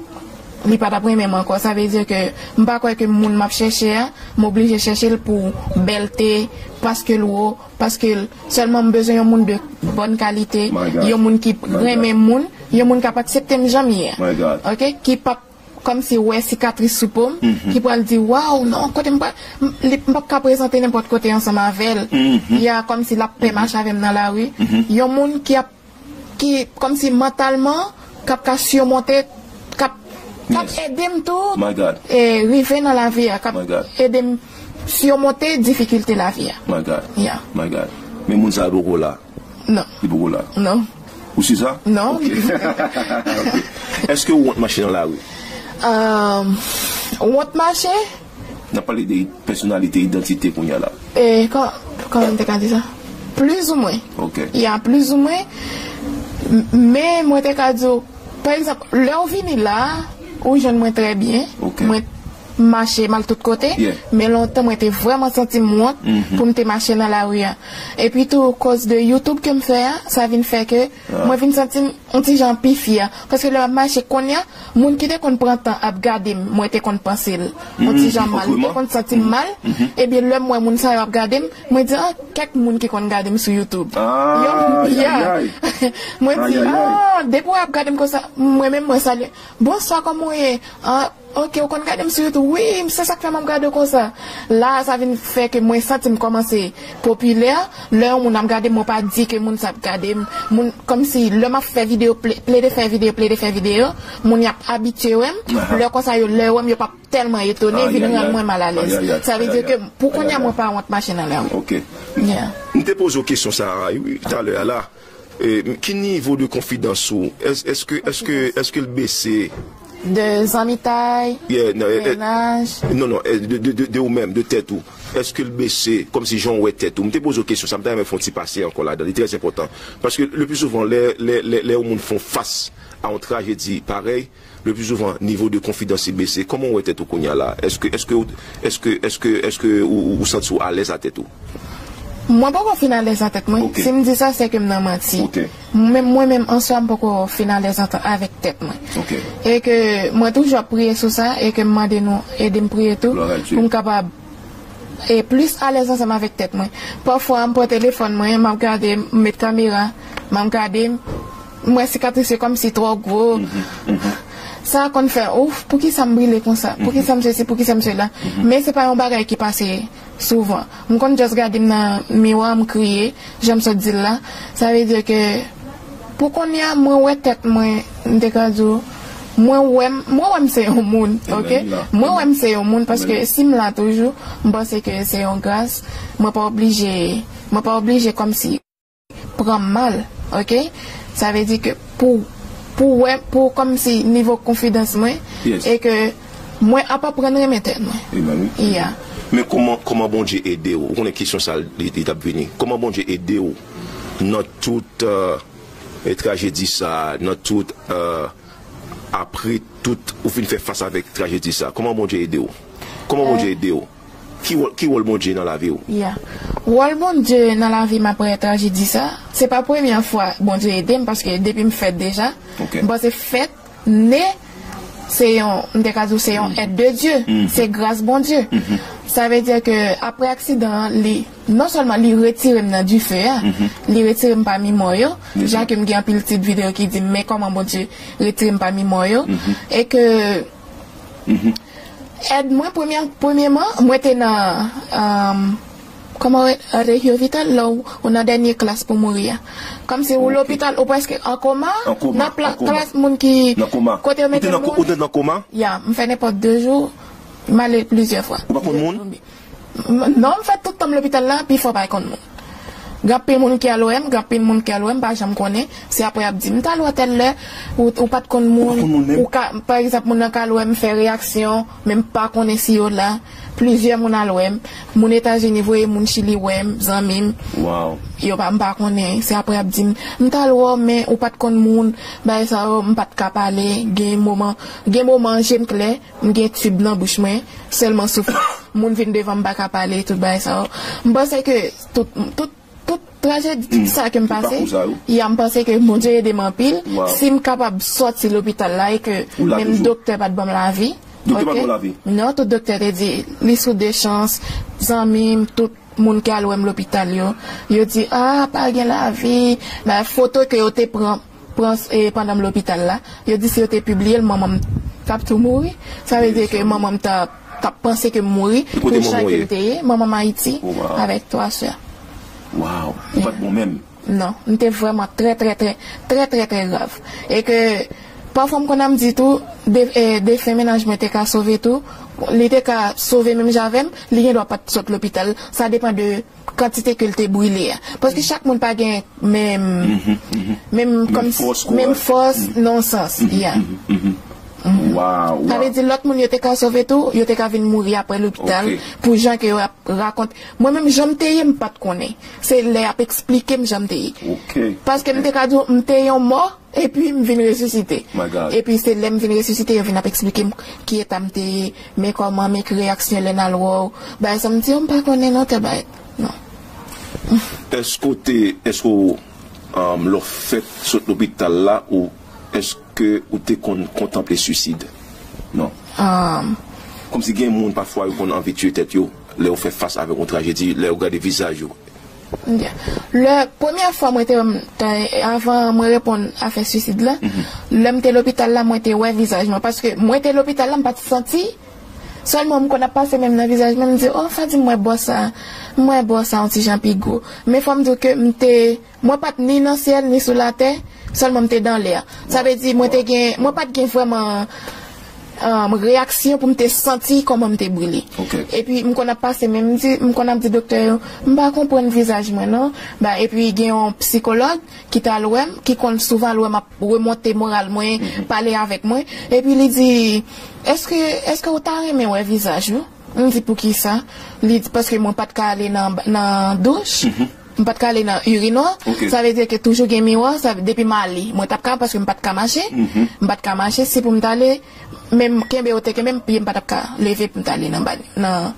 li pa t ap renmen m ankò. Sa vle di ke m pa kwè ke moun m ap chèche a, m oblije chèche l pou bèlte, paske l wo, paske l, sèlman m bezwen yon moun de bòn kalite, yon moun ki renmen moun, yon moun k ap aksepte m jan m ye a. Oke? Ki p ap kòmsi wè sikatris sou po m, ki pral di, "Waw, non, kote m pral, m, li, m p ap ka prezante nenpòt kote ansanm avè l." Ya, kòmsi l ap pè mache avè m nan lari. Yon moun ki ap, ki, kòmsi mantalman, k ap ka simonte, k ap, k ap ede m tou, e, rive nan lavi a, k ap ede m simonte difikilte lavi a. Ya. Men moun sa a poko la. Non. Li poko la. Non. Ou si sa? Non. Ok. Èske ou wont mache nan lari? Wont mache? N ap pale de pèsonalite, idantite kounye a la. E, kò-, kòman m te ka di sa? Plizoumwen. Ok. Ya, plizoumwen. Men mwen te ka di w, pa egzanp, lè w vini la, ou jwenn mwen trè byen. Ok. Mwen mache, m al tout kote. Yeah. Men lontan, mwen te vrèman santi m wont pou m te mache nan lari a. Epi tou, koz de YouTube ke m fè a, sa vin fè ke mwen vin santi m yon ti jan pi fyè. Paske lè m ap mache kounye a, moun ki te konn pran tan ap gade m, mwen te konn panse l yon ti jan mal. M te konn santi m mal. Ebyen, lè m wè moun sa yo ap gade m, mwen di, "Ah, kèk moun ki konn gade m sou YouTube." Yo, ya. Mwen di, "Ah, depi w ap gade m konsa, mwen menm mwen salye. Bonswa, kòman w ye? Ah, ok, ou konn gade m sou YouTube?" "Wi, se sa k fè m ap gade w konsa." La, sa vin fè ke mwen santi m kòmanse popilè. Lè yon moun ap gade m, mwen pa di ke moun sa ap gade m. Moun, kòmsi, lè m ap fè videyo, ple-, plede fè videyo, plede fè videyo, moun y ap abitye wè m. Lè konsa, yo, lè yo wè m, yo p ap tèlman etone, vin rann mwen malalèz. Sa vle di ke pou kounye a, mwen pa wont mache nan lari. Ok. M te poze w kesyon sa a, wi, talè a la. E, ki nivo de konfidans ou? Èske, èske, èske l bese? De zanmitay, mennaj. Non, non, de, de, de, de ou menm, de tèt ou. Èske l bese, kòmsi jan w wè tèt ou? M te poze w kesyon sa, m ta renmen fè yon ti pase ankò ladan. Li trè enpòtan. Paske le pli souvan, lè, lè, lè, lè yon moun fè yon fas a yon trajedi parèy, le pli souvan, nivo de konfidans li bese. Kòman w wè tèt ou kounye a la? Èske, èske, èske, èske, èske ou, ou, ou santi w alèz a tèt ou? Mwen poko fin alèz a tèt mwen. Si m di sa, se ke m nan manti. Mwen menm, mwen menm, an swa, m poko fin alèz antan avèk tèt mwen. E ke mwen toujou ap priye sou sa, e ke m mande nou ede m priye tou, pou m kapab e plis alèz ansanm avèk tèt mwen. Pafwa, m pran telefòn mwen, m ap gade, m met kamera, m ap gade, m wè sikatris yo kòmsi twò gwo. Sa konn fè, ouf, poukisa m brile konsa? Poukisa m sesi? Poukisa m sela? Men se pa yon bagay ki pase souvan. M konn just gade m nan miwa, m kriye, jan m sot di l la. Sa vle di ke pou kounye a, mwen wè tèt mwen, m te ka di w, mwen wè m, mwen wè m se yon moun, ok? Mwen wè m se yon moun, paske si m la toujou, m panse ke se yon gras. Mwen pa oblije, mwen pa oblije kòmsi pran m mal, ok? Sa vle di ke pou, pou wè, pou kòmsi nivo konfidans mwen, e ke mwen ap aprann renmen tèt mwen. Ya. Men kòman, kòman Bondye ede w? Ou konnen kesyon sa, li, li t ap vini. Kòman Bondye ede w nan tout, euh, e trajedi sa, nan tout, euh, apre tout, ou fin fè fas avèk trajedi sa? Kòman Bondye ede w? Kòman Bondye ede w? Ki wòl, ki wòl Bondye nan lavi w? Ya. Wòl Bondye nan lavi m apre trajedi sa, se pa premyè fwa Bondye ede m, paske depi m fèt deja, m panse fèt, ne, se yon, m te ka di w, se yon èd de Dye, se gras Bondye. Sa vle di ke apre aksidan an, li, non sèlman li retire m nan dife a, li retire m pami mò yo, jan ke m gen anpil tit videyo ki di m, men kòman Bondye retire m pami mò yo, e ke èd mwen, premye, premyèman, mwen te nan, um, kòman, rehabilitation, lè w, ou nan dènye klas pou mouri a. Kòmsi ou lopital, ou prèske an koma, nan pla-, klas moun ki, kote yo mete moun. Ou te nan koma? Ya, m fè nenpòt de jou, m ale plizyè fwa. Ou pa konn moun? M-, non, m fè tout tan m lopital la, pifò pa konn moun. Gen anpil moun ki al wè m, gen anpil moun ki al wè m, pa janm konnen. Se apre y ap di, "M t al wè tèl lè, ou, ou pa t konn moun." Ou pa konn moun menm? Ou ka, pa egzanp, moun nan ka al wè m, fè reyaksyon, men m pa konnen si yo la. Plizyè moun al wè m. Moun Etazini voye moun Chili wè m, zanmi m. Yo pa, m pa konnen. Se apre y ap di m, "M t al wè w, men ou pa t konn moun." Bagay sa yo, m pa t ka pale. Gen moman, gen moman, je m klè. M gen tib nan bouch mwen, sèlman souf. Moun vin devan m, m pa ka pale, tout bagay sa yo. M panse ke tout, tout, tout trajedi, tout sa ke m pase, ya, m panse ke Bondye ede m anpil. Si m kapab sòti lopital la e ke menm doktè pa t ban m lavi. Doktè pa t ban w lavi? Non, tout doktè te di, li sou de chans, zanmi m, tout moun ki al wè m lopital yo, yo di, "Ah, pa gen lavi." Nan foto ke yo te pran, pran, e, pandan m lopital la, yo di si yo te pibliye l, manman m t ap tou mouri. Sa vle di ke manman m t ap, t ap panse ke m mouri pou jan ke m te ye. Manman m Ayiti avèk twa sè. Waw, ou pa t bon menm. Non, m te vrèman trè, trè, trè, trè, trè, trè grav. E ke pafwa m konn ap di tou, de, e, defen mennaj mwen te ka sove tou. Li te ka sove menm jan avè m, li gen dwa pa t sot lopital. Sa depann de kantite ke l te brile a. Paske chak moun pa gen menm, menm kòm, menm fòs, nan yon sans. Yeah. Waw, sa vle di lòt moun yo te ka sove tou, yo te ka vin mouri apre lopital pou jan ke yo ap rakonte. Mwen menm jan m te ye, m pa t konnen. Se lè y ap eksplike m jan m te ye. Paske m te ka di w, m te yon mò, epi m vin resisite. Epi se lè m vin resisite, yo vin ap eksplike m ki eta m te ye, men kòman, men ki reyaksyon lè n al wè w. Bagay sa m di yo, m pa konnen non, tèl bagay. Non. Èske w te, èske w, um, lè w fèk sot lopital la, ou èske ou te konn kontanple swisid? Non. Kòmsi gen moun pafwa yo konn anvi tiye tèt yo lè yo fè fas avèk yon trajedi, lè yo gade vizaj yo. Lè premyè fwa mwen te, avan mwen reponn afè swisid la, lè m te lopital la, mwen te wè vizaj mwen. Paske mwen te lopital la, m pa t santi. Sèlman m konn ap pase men m nan vizaj mwen, m di, "Oh, Fadi, m wè bò sa, m wè bò sa yon ti jan pi gwo." Men fò m di w ke m te, mwen pa t ni nan syèl, ni sou latè, sèlman m te dan lè a. Sa vle di, mwen te gen, mwen pa t gen vrèman, um, reyaksyon pou m te santi kòman m te brile. Epi m konn ap pase men m di, m konn ap di doktè yo, "M pa konprann vizaj mwen non." Ba, epi gen yon psikològ ki t al wè m, ki konn souvan al wè m ap remonte moral mwen, pale avèk mwen. Epi li di, "Èske, èske ou ta renmen wè vizaj ou?" M di, "Poukisa?" Li di, "Paske mwen pa t ka ale nan, nan douch, m pa t ka ale nan irinwa." Sa vle di ke toujou gen miwa, sa, depi m ale, mwen t ap ka, paske m pa t ka mache. M pa t ka mache, si pou m t ale, menm kenbe yo te kenbe m, pye m pa t ap ka leve pou m t ale nan, nan,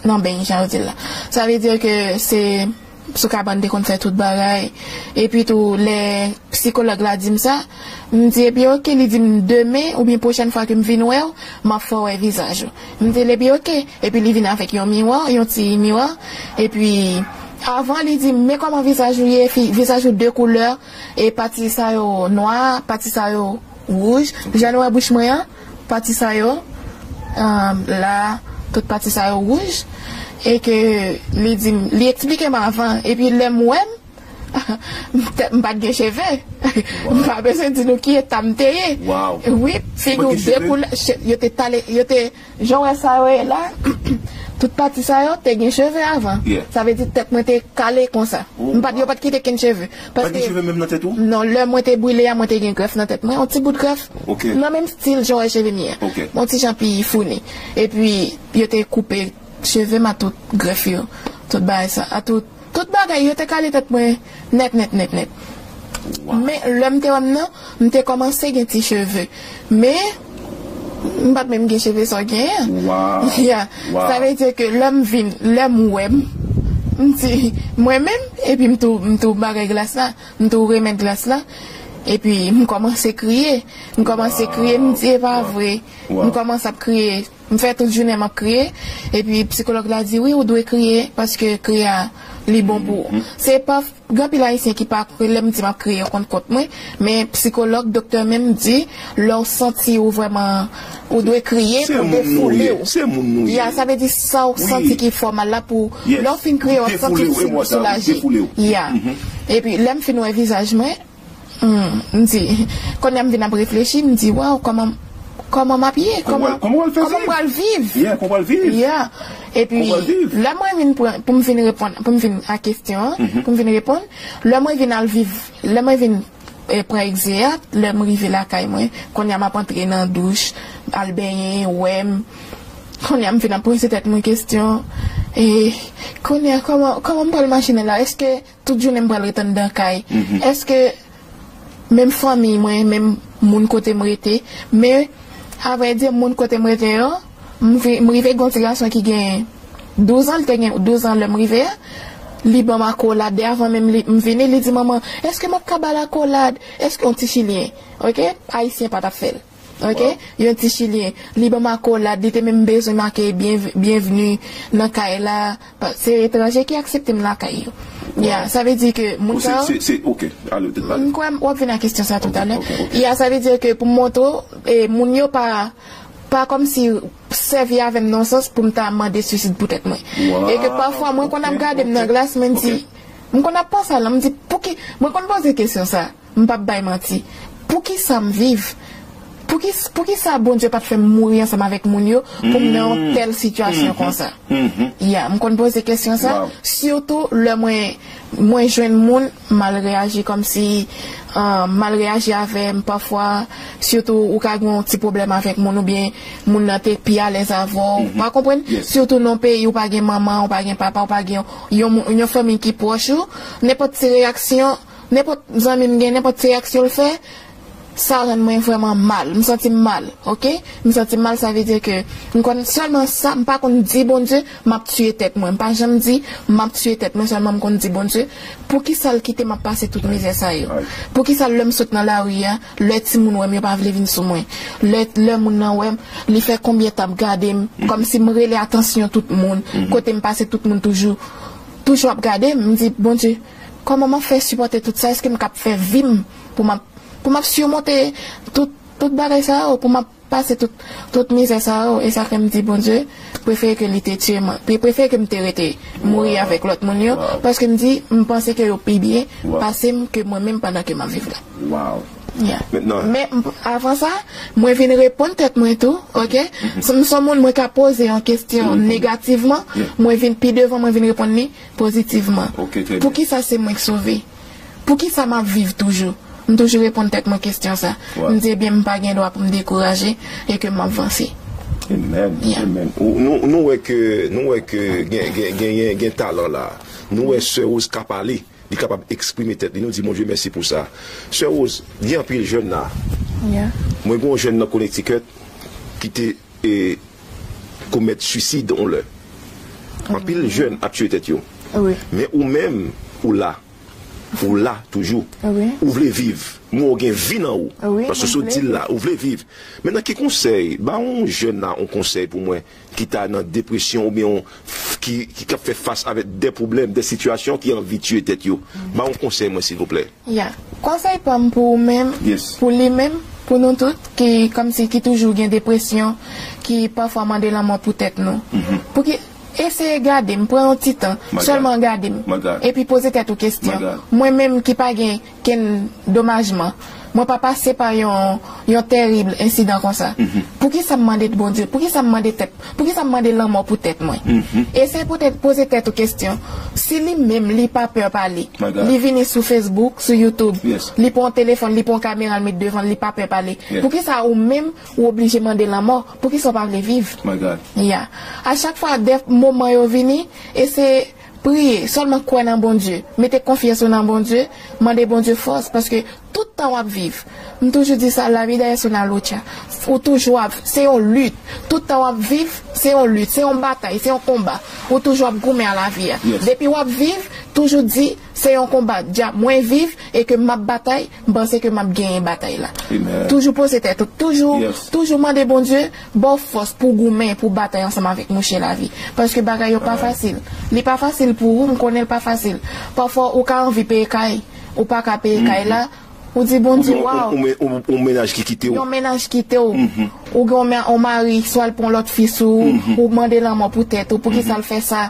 nan beny, jan yo di l la. Sa vle di ke se sou kabann te konn fè tout bagay. Epi tou, lè psikològ la di m sa, m di, "Epi oke," li di m, "demen oubyen pwochèn fwa ke m vin wè w, m ap fè w wè vizaj ou." M di l, "Epi oke." Epi li vin avèk yon miwa, yon ti miwa. Epi, avan li di m, "Men kòman vizaj ou ye, fi, vizaj ou de koulè, e pati sa yo nwa, pati sa yo wouj." Jan nou wè bouch mwen an, pati sa yo, um, la, tout pati sa yo wouj. E ke li di m, li eksplike m avan, epi lè m wè m, m te, m pa t gen cheve. M pa bezwen di nou ki eta m te ye. Wi, figi w de koulè, yo te tale, yo te, jan w wè sa yo ye la, tout pati sa yo te gen cheve avan. Sa vle di tèt mwen te kale konsa. M pa t, yo pa t kite kenn cheve. Paske, non, lè mwen te brile a, mwen te gen grèf nan tèt mwen, yon ti bout grèf. Nan menm stil jan w wè cheve m ye a. Yon ti jan pi founi. Epi, yo te koupe cheve m a tout grèf yo. Tout bagay sa. A tout, tout bagay, yo te kale tèt mwen nèt, nèt, nèt, nèt. Men, lè m te wè m nan, m te kòmanse gen ti cheve. Men, m pa t menm gen cheve sa w genyen an. Ya. Sa vle di ke lè m vin, lè m wè m, m di, mwen menm, epi m tou, m tou bagay glas la, m tou remèt glas la, epi m kòmanse kriye. M kòmanse kriye, m di, e pa vre. M kòmanse ap kriye. M fè tout jounen m ap kriye. Epi psikològ la di, wi, ou dwe kriye, paske kriye a, li bon pou ou. Se pa, gen anpil Ayisyen ki pa, lè m di m ap kriye, yo konn kont mwen. Men psikològ, doktè menm di, lè w santi ou vrèman, ou dwe kriye pou defoule w. Ya, sa vle di sa w santi ki fè w mal la pou, lè w fin kriye, w ap santi w soulaje. Ya. Epi, lè m fin wè vizaj mwen, hmm, m di, kounye a m vin ap reflechi, m di, waw, kòman, kòman m ap ye? Kòman, kòman m pral viv? Ya. Epi, lè mwen vin pran, pou m vin reponn, pou m vin a kesyon an, pou m vin reponn, lè mwen vin al viv, lè mwen vin, eh, pran egzeyat, lè m rive lakay mwen, kounye a m ap antre nan douch, al benyen, wè m, kounye a m vin ap poze tèt mwen kesyon, e kounye a, kòman, kòman m pral mache nan la? Èske tout jounen m pral ret anndan kay? Èske menm fanmi mwen, menm moun kote m rete? Men, avrèdi, moun kote m rete yo, m vi-, m rive gen yon ti gason ki gen douz an, li te gen douz an lè m rive a, li ban m akolad, de avan menm li, m vini, li di, manman, èske m ap ka ba l akolad? Èske yon ti chilyen, oke? Ayisyen pa t ap fè l. Oke? Yon ti chilyen. Li ban m akolad, li te menm bezwen make byen, byenvni nan kay la. Pa, se etranje ki aksepte m lakay yo. Ya, sa vle di ke moun sa yo, se, se, ok, ale, w te pale. M kwè w ap vin a kesyon sa toutalè. Ok, ok. Ya, sa vle di ke pou m montre w, e, moun yo pa, pa kòmsi sèvi avè m nan yon sans pou m ta mande swisid pou tèt mwen. E ke pafwa, mwen konn ap gade m nan glas, mwen di, m konn ap panse a la, m di, pouki, mwen konn poze kesyon sa, m p ap bay manti. Poukisa m viv? Poukisa, poukisa Bondye pa t fè m mouri ansanm avèk moun yo pou m nan yon tèl sitiyasyon konsa? Ya, m konn poze kesyon sa, sitou lè mwen, mwen jwenn moun, mal reyaji kòmsi, ah, mal reyaji avè m pafwa, sitou ou ka gen yon ti pwoblèm avèk moun oubyen moun nan te pi alèz avè w, ou pa konprann? Sitou nan yon peyi ou pa gen manman, ou pa gen papa, ou pa gen yon, yon, yon fanmi ki pwòch ou, nenpòt ti reyaksyon, nenpòt zanmi m gen, nenpòt ti reyaksyon l fè, sa rann mwen vrèman mal. M santi m mal, ok? M santi m mal, sa vle di ke m konn sèlman sa, m pa konn di Bondye, m ap tiye tèt mwen. M pa janm di, m ap tiye tèt mwen, sèlman m konn di Bondye, poukisa l kite m ap pase tout mizè sa yo? Poukisa lè m sot nan lari a, lè timoun wè m, yo pa vle vin sou mwen? Lè, lè moun nan wè m, li fè konbyen tan ap gade m, kòmsi m rele atansyon tout moun, kote m pase tout moun toujou, toujou ap gade m, m di, Bondye, kòman m ap fè sipòte tout sa? Èske m k ap fè vi m pou m ap, pou m ap simonte tout, tout bagay sa yo, pou m ap pase tout, tout mizè sa yo? E sa fè m di, Bondye, prefere ke li te tiye mwen, pre-, prefere ke m te rete mouri avèk lòt moun yo, paske m di, m panse ke yo pi byen pase m ke mwen menm pandan ke m ap viv la. Wow. Yeah. Men, avan sa, mwen vin reponn tèt mwen tou, ok? M se yon moun, mwen ka poze yon kesyon negativman, mwen vin pi devan, mwen vin reponn li pozitivman. Ok, trè byen. Poukisa se mwen k sove? Poukisa m ap viv toujou? M toujou reponn tèt mwen kesyon sa. M di, ebyen, m pa gen dwa pou m dekouraje e ke m ap vanse. Amen. Yeah. Amen. Ou, nou, nou wè ke, nou wè ke gen, gen, gen, gen, gen talan la. Nou wè Sè Rose ka pale. Li kapab eksprime tèt li. Nou di Bondye mèsi pou sa. Sè Rose, gen anpil jèn la. Yeah. Mwen gen yon jèn nan Connecticut ki te, e, komèt swisid yon lè. Anpil jèn ap tiye tèt yo. Wi. Men ou menm, ou la. Ou la toujou. Wi. Ou vle viv. Mwen, ou gen vi nan ou. Wi, paske mwen sot vle di l la, ou vle viv. Mentnan, ki konsèy, ba yon jèn la yon konsèy pou mwen ki ta nan depresyon oubyen yon, ki, ki, k ap fè fas avèk de pwoblèm, de sitiyasyon, ki anvi tiye tèt yo. Ba yon konsèy mwen, silvouplè. Ya. Konsèy pa m pou ou menm, pou li menm, pou nou tout, ki kòmsi ki toujou gen depresyon, ki pafwa mande lanmò pou tèt nou. Pou ki, eseye gade m, pran yon ti tan, sèlman gade m. Epi poze tèt ou kesyon. Mwen menm ki pa gen kenn domajman, mwen pa pase pa yon, yon tèrib ensidan konsa. Poukisa m mande Bondye? Poukisa m mande tèt? Poukisa m mande lanmò pou tèt mwen? Eseye pote, poze tèt ou kesyon. Si li menm, li pa pè pale, li vini sou Facebook, sou YouTube, li pran yon telefòn, li pran yon kamera, l met devan l, li pa pè pale. Poukisa ou menm, ou oblije mande lanmò? Poukisa w pa vle viv? Ya. A chak fwa de moman yo vini, eseye priye, sèlman kwè nan Bondye. Mete konfyans ou nan Bondye, mande Bondye fòs, paske tout tan w ap viv, m toujou di sa, la vida es una lucha. Ou toujou ap, se yon lit. Tout tan w ap viv, se yon lit, se yon batay, se yon konba. Ou toujou ap goumen a lavi a. Depi w ap viv, toujou di, se yon konba. Dja mwen viv e ke m ap batay, m panse ke m ap genyen batay la. Toujou poze tèt ou, toujou, toujou mande Bondye ba w fòs pou w goumen, pou w batay ansanm avèk mouche lavi. Paske bagay yo pa fasil. Li pa fasil pou ou, m konnen l pa fasil. Pafwa, ou ka anvi peye kay, ou pa ka peye kay la, ou di Bondye, waw. Yon mennaj ki kite w. Yon mennaj kite w. Ou gen yon mari, swa l pran lòt fi sou ou, ou mande lanmò pou tèt ou, poukisa l fè sa?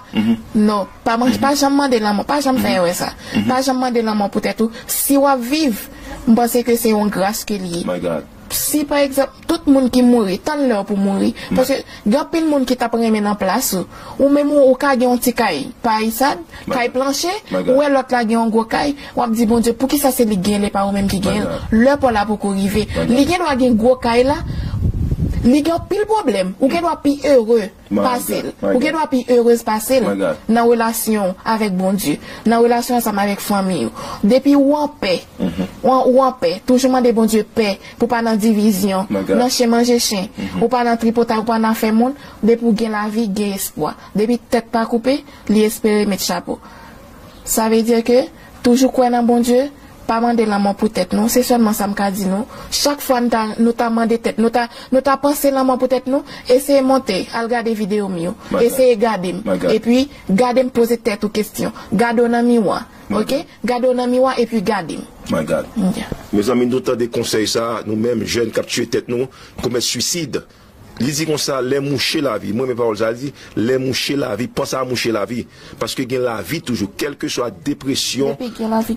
Non, pa, pa janm mande lanmò, pa janm fè erè sa. Pa janm mande lanmò pou tèt ou. Si w ap viv, m panse ke se yon gras ke l ye. Si, pa egzanp, tout moun ki mouri, tann lè w pou mouri. Paske gen anpil moun ki t ap renmen nan plas ou. Ou menm ou, ou ka gen yon ti kay pa isad, kay planche, ou wè lòt la gen yon gwo kay, w ap di, Bondye, poukisa se li k gen l e pa ou menm ki genyen l? Lè pa w la poko rive. Li gen dwa gen gwo kay la, li gen anpil pwoblèm, ou gen dwa pi ere pase l. Ou gen dwa pi erez pase l nan relasyon w avèk Bondye, nan relasyon ansanm avèk fanmi w. Depi ou anpè, ou an, ou anpè, toujou mande Bondye pè pou pa nan divizyon, nan chen manje chen, ou pa nan tripotay, ou pa nan afè moun. Depi w gen lavi, gen espwa. Depi tèt pa koupe, li espere met chapo. Sa vle di ke toujou kwè nan Bondye, pa mande lanmò pou tèt nou, se sèlman sa m ka di nou. Chak fwa n ta, nou ta mande tèt, nou ta, nou ta panse lanmò pou tèt nou, eseye monte, al gade videyo m yo. Eseye gade m. Epi, gade m poze tèt ou kesyon. Gade w nan miwa. Ok? Gade w nan miwa epi gade m. My God. Yeah. Mezanmi, nou tande konsèy sa, nou menm jèn k ap tiye tèt nou, komèt swisid. Li di konsa, lè mouche lavi, mwen renmen pawòl sa, li di, lè mouche lavi, panse a mouche lavi. Paske gen lavi toujou, kèlkeswa depresyon,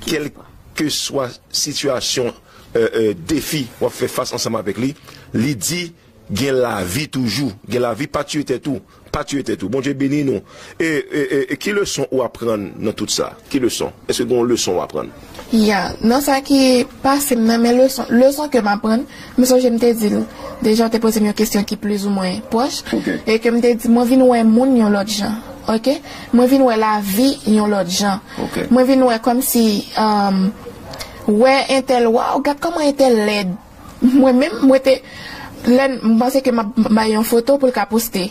kèlkeswa sitiyasyon, euh, euh, defi w ap fè fas ansanm avèk li, li di, gen lavi toujou, gen lavi, pa tiye tèt ou, pa tiye tèt ou. Bondye beni nou. E, e, e, e ki leson ou aprann nan tout sa? Ki leson? Èske gen yon leson ou aprann? Ya, nan sa ki pase m nan, men leson, leson ke m aprann, m sonje m te di l deja, w te poze m yon kesyon ki plizoumwen pwòch, e ke m te di, mwen vin wè moun yon lòt jan, ok? Mwen vin wè lavi yon lòt jan. Mwen vin wè kòmsi, um, wè entèl, waw, gad kòman entèl lèd. Mwen menm, mwen te, lè m panse ke m ap bay yon foto pou l ka poste,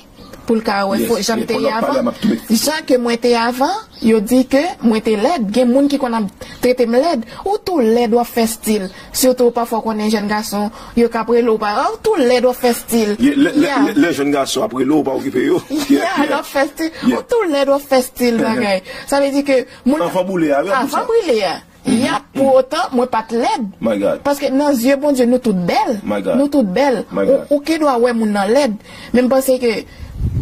pou l ka wè jan m te ye avan. Jan ke mwen te ye avan, yo di ke mwen te lèd. Gen moun ki konn ap trete m lèd. Ou tou lèd, w ap fè stil. Sitou pafwa w konnen jèn gason, yo k ap rele w pa, ou tou lèd, w ap fè stil. Lè jèn gason ap rele w, pa okipe yo. Ya, l ap fè stil. Ou tou lèd, w ap fè stil bagay. Sa vle di ke moun. Anvan boule a, wi, anvan boule a. Ya, pou otan, mwen pa t lèd. Paske nan zye Bondye, nou tout bèl. Nou tout bèl. Ou, ou gen dwa wè moun nan lèd. Men m panse ke,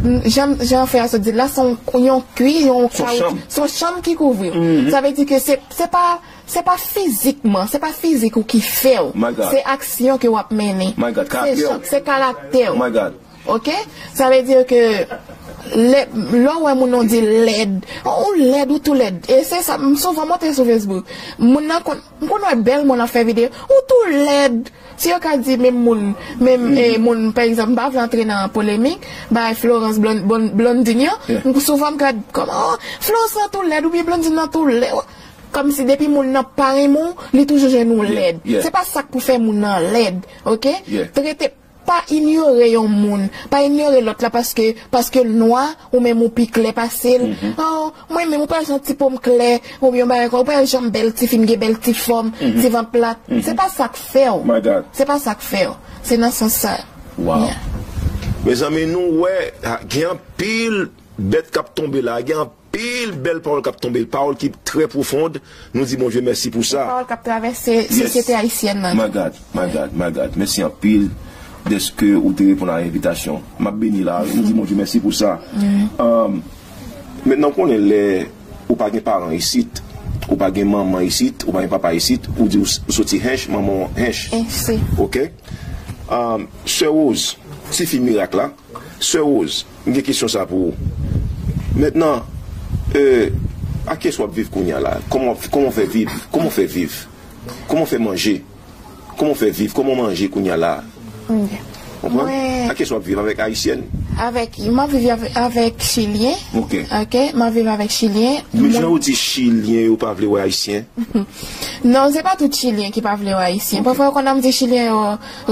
mm, jan, jan frè a sot di la, se yon, yon kwi, yon kawouchou, se yon chanm ki kouvri w. Sa vle di ke se, se pa, se pa fizikman, se pa fizik ou ki fè w. Se aksyon ke w ap mennen. Se jan, se karaktè w. Ok? Sa vle di ke lè, lè w wè moun nan di lèd, ou lèd, ou tou lèd. E se sa, m souvan monte sou Facebook. Moun nan konn, m konn wè bèl moun ap fè videyo, ou tou lèd. Si yo ka di menm moun, menm, eh, moun, pa egzanp, m pa vle antre nan polemik, bay Florence Blon-, Blon-, Blondin yo, m souvan m gad kòman, oh, Florence nan tou lèd, oubyen Blondin nan tou lèd. Kòmsi depi moun nan pa renmen w, li toujou jwenn ou lèd. Se pa sa k pou fè moun nan lèd, ok? Trete Pa inyore yon moun. Pa inyore lòt la paske, paske l nwa, ou menm ou pi klè pase l. Oh, mwen menm, ou pa jan ti po m klè, oubyen yon bagay kon, ou pa jan bèl ti fi m gen bèl ti fòm, ti vant plat. Se pa sa k fè w. Se pa sa k fè w. Se nan sans sa. Mezanmi, nou wè, a, gen anpil bèt k ap tonbe la, gen anpil bèl pawòl k ap tonbe, pawòl ki trè pwofond. Nou di Bondye mèsi pou sa. Pawòl k ap travèse sosyete ayisyèn nan. My God, my God, my God. Mèsi anpil dèske ou te reponn a envitasyon. M ap beni la, nou di Bondye mèsi pou sa. Um, mentnan, ou konnen lè ou pa gen paran isit, ou pa gen manman isit, ou pa gen papa isit, ou di ou, ou soti Hench, manman w Hench. Ok? Um, Sè Rose, tifi mirak la, Sè Rose, m gen kesyon sa pou ou. Mentnan, euh, a kiyès w ap viv kounye a la? Kòman, kòman w fè viv? Kòman w fè viv? Kòman w fè manje? Kòman w fè viv? Kòman w manje kounye a la? Ok. Konprann? Mwen a kiyès w ap viv? Avèk ayisyèn? Avèk, m ap viv avè-, avèk chilyen. Ok. Ok, m ap viv avèk chilyen. Men jan ou di chilyen yo pa vle wè ayisyen. Non, se pa tout chilyen ki pa vle wè ayisyen. Ok. Pafwa yo konn ap di chilyen yo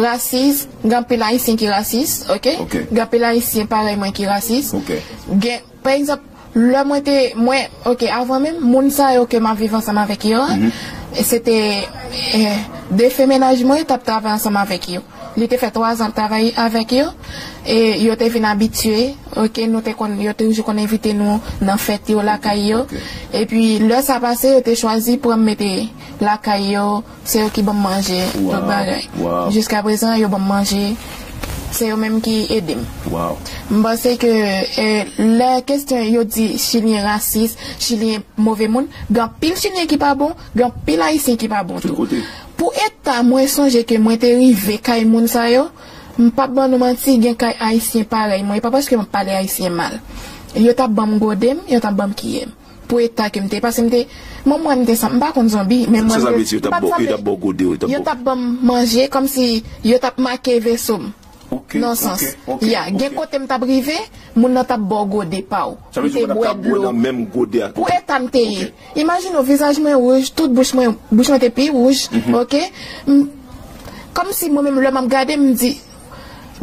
rasis, gen anpil ayisyen ki rasis, ok? Ok. Gen anpil ayisyen parèy mwen ki rasis. Ok. Gen, pa egzanp, lè mwen te, mwen, ok, avan menm, moun sa yo ke m ap viv ansanm avèk yo a, se te, eh, defen mennaj mwen t ap travay ansanm avèk yo. Li te fè twa zan ap travay avèk yo, e yo te vin abitye, ok, nou te konn, yo te toujou konn envite nou nan fèt yo lakay yo. Ok. Epi, lè sa pase, yo te chwazi pran m mete lakay yo, se yo ki ban m manje, tout bagay. Jiska prezan, yo ban m manje, se yo menm ki ede m. M panse ke, eh, lè kesyon yo di chilyen rasis, chilyen move moun, gen anpil chilyen ki pa bon, gen anpil ayisyen ki pa bon tou. Tout kote. Pou eta mwen sonje ke mwen te rive kay moun sa yo, m p ap ban nou manti, gen kay ayisyen parèy mwen, e pa paske m ap pale ayisyen mal. Yo t ap ban m gode m, yo t ap ban m kiye m. Pou eta ke m te, paske m te, mwen, mwen, m te sanm, m pa konn zonbi, men mwen, m te, m pa t sanble. Yo t ap ban m manje, kòmsi yo t ap make veso m. Nan sans, ya, gen kote m t ap rive, moun nan t ap ba w gode pa w. Li te bwè dlo. Pou eta m te ye. Imajine w, vizaj mwen wouj, tout bouch mwen, bouch mwen te pi wouj, ok? M, kòmsi mwen menm, lè m ap gade, m di,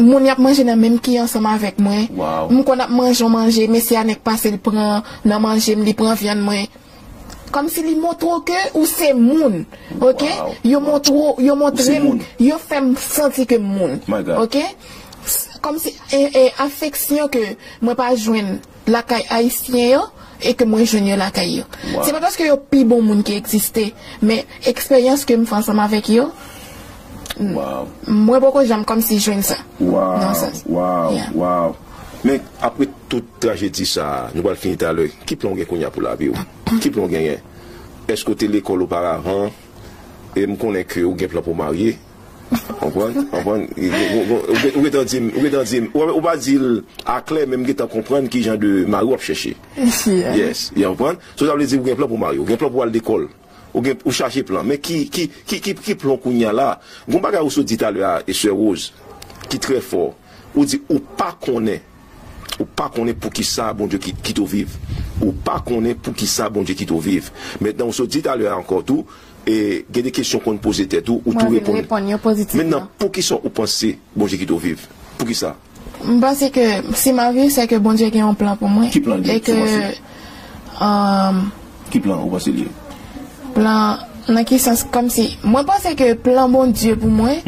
moun y ap manje nan menm ki ansanm avèk mwen. M konn ap manje yon manje, mesye a nèk pase, l pran nan manje m, li pran vyann mwen. kòmsi li montre w ke ou se moun, oke? Yo montre w, yo montre m, yo fè m santi ke m moun, oke? Kòmsi e, e afeksyon ke mwen pa jwenn lakay ayisyen yo e ke mwen jwenn yo lakay yo. Se pa paske yo pi bon moun ki egziste, men eksperyans ke m fè ansanm avèk yo, mwen poko janm kòmsi jwenn sa. Nan sans. Waw, waw. Men apre tout trajedi sa a, nou pral fini talè, ki plan w gen kounye a pou lavi w? Ki plan w genyen? Èske w te lekòl oparavan? E m konnen ke ou gen plan pou w marye. Konprann? Konprann? Ou gentan di m, ou gentan di m, ou pa di l aklè, men m gentan konprann ki jan de mari w ap chèche. Yes, ou konprann? So sa vle di ou gen plan pou w marye, ou gen plan pou w al lekòl. Ou gen, ou chache plan. Men ki, ki, ki, ki, ki plan kounye a la? Gon bagay ou sot di talè a, e sè Rose, ki trè fò. Ou di ou pa konnen. Ou pa konnen poukisa Bondye ki, kite w viv. Ou pa konnen poukisa Bondye kite w viv. Mentnan, ou sot di talè a ankò tou, e gen de kesyon konn poze tèt ou, ou tou reponn. Mentnan, poukisa ou panse Bondye kite w viv? Poukisa? M panse ke si m ap viv, se ke Bondye gen yon plan pou mwen. Ki plan li ye? E ke, um, ki plan ou panse li ye? Plan nan ki sans? Kòmsi, mwen panse ke plan Bondye pou mwen,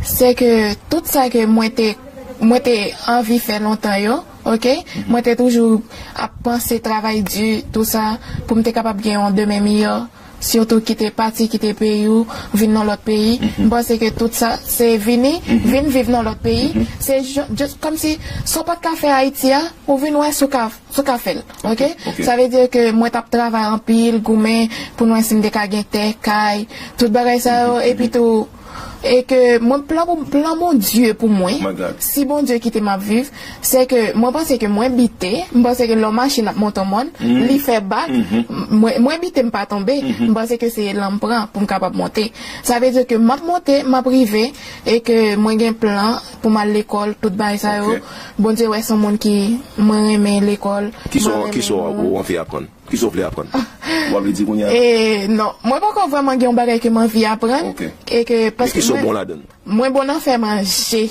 se ke tout sa ke mwen te, mwen te anvi fè lontan yo, oke? Mwen te toujou ap panse travay di, tou sa, pou m te kapab gen yon demen miyò. Sitou kite pati, kite peyi w, vin nan lòt peyi. M panse ke tout sa, se vini, vin viv nan lòt peyi. Se just kòmsi sa w pa t ka fè Ayiti a, ou vin wè si w ka, si w ka fè l. Oke? Sa vle di ke mwen t ap travay anpil, goumen, pou n wè si m te ka gen tè, kay, tout bagay sa yo, epi tou, e ke mwen plan pou, plan Bondye pou mwen, si Bondye kite m ap viv, se ke mwen panse ke mwen bite, m panse ke lè yon machin ap monte yon mòn, li fè bak, mwen, mwen bite m pa tonbe, m panse ke se elan m pran pou m kapab monte. Sa vle di ke m ap monte, m ap rive, e ke mwen gen plan pou m al lekòl, tout bagay sa yo. Bondye wè se yon moun ki, mwen renmen lekòl. Kisa w anvi aprann? Kisa w vle aprann? W ap vle di kounye a? E, non, mwen poko vrèman gen yon bagay ke m anvi aprann. E ke, paske mwen, mwen bon nan fè manje.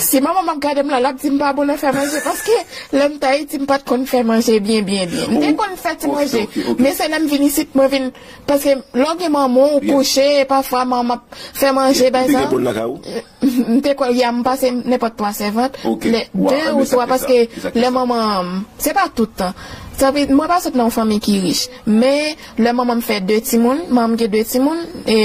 Si manman m ap gade m la, l ap di m pa bon nan fè manje, paske lè m t Ayiti, m pa t konn fè manje byen, byen, byen. M te konn fè ti manje, men se lè m vin isit, mwen vin, paske lè w gen manman w kouche, pafwa manman m ap fè manje, bay sa. M te kwè, ya, m pase nenpòt twa sèvant, lè de ou twa, paske lè manman, se pa tout tan. Sa vle, mwen pa sot nan yon fanmi ki rich, men lè manman m fè de timoun, manman m gen de timoun, e,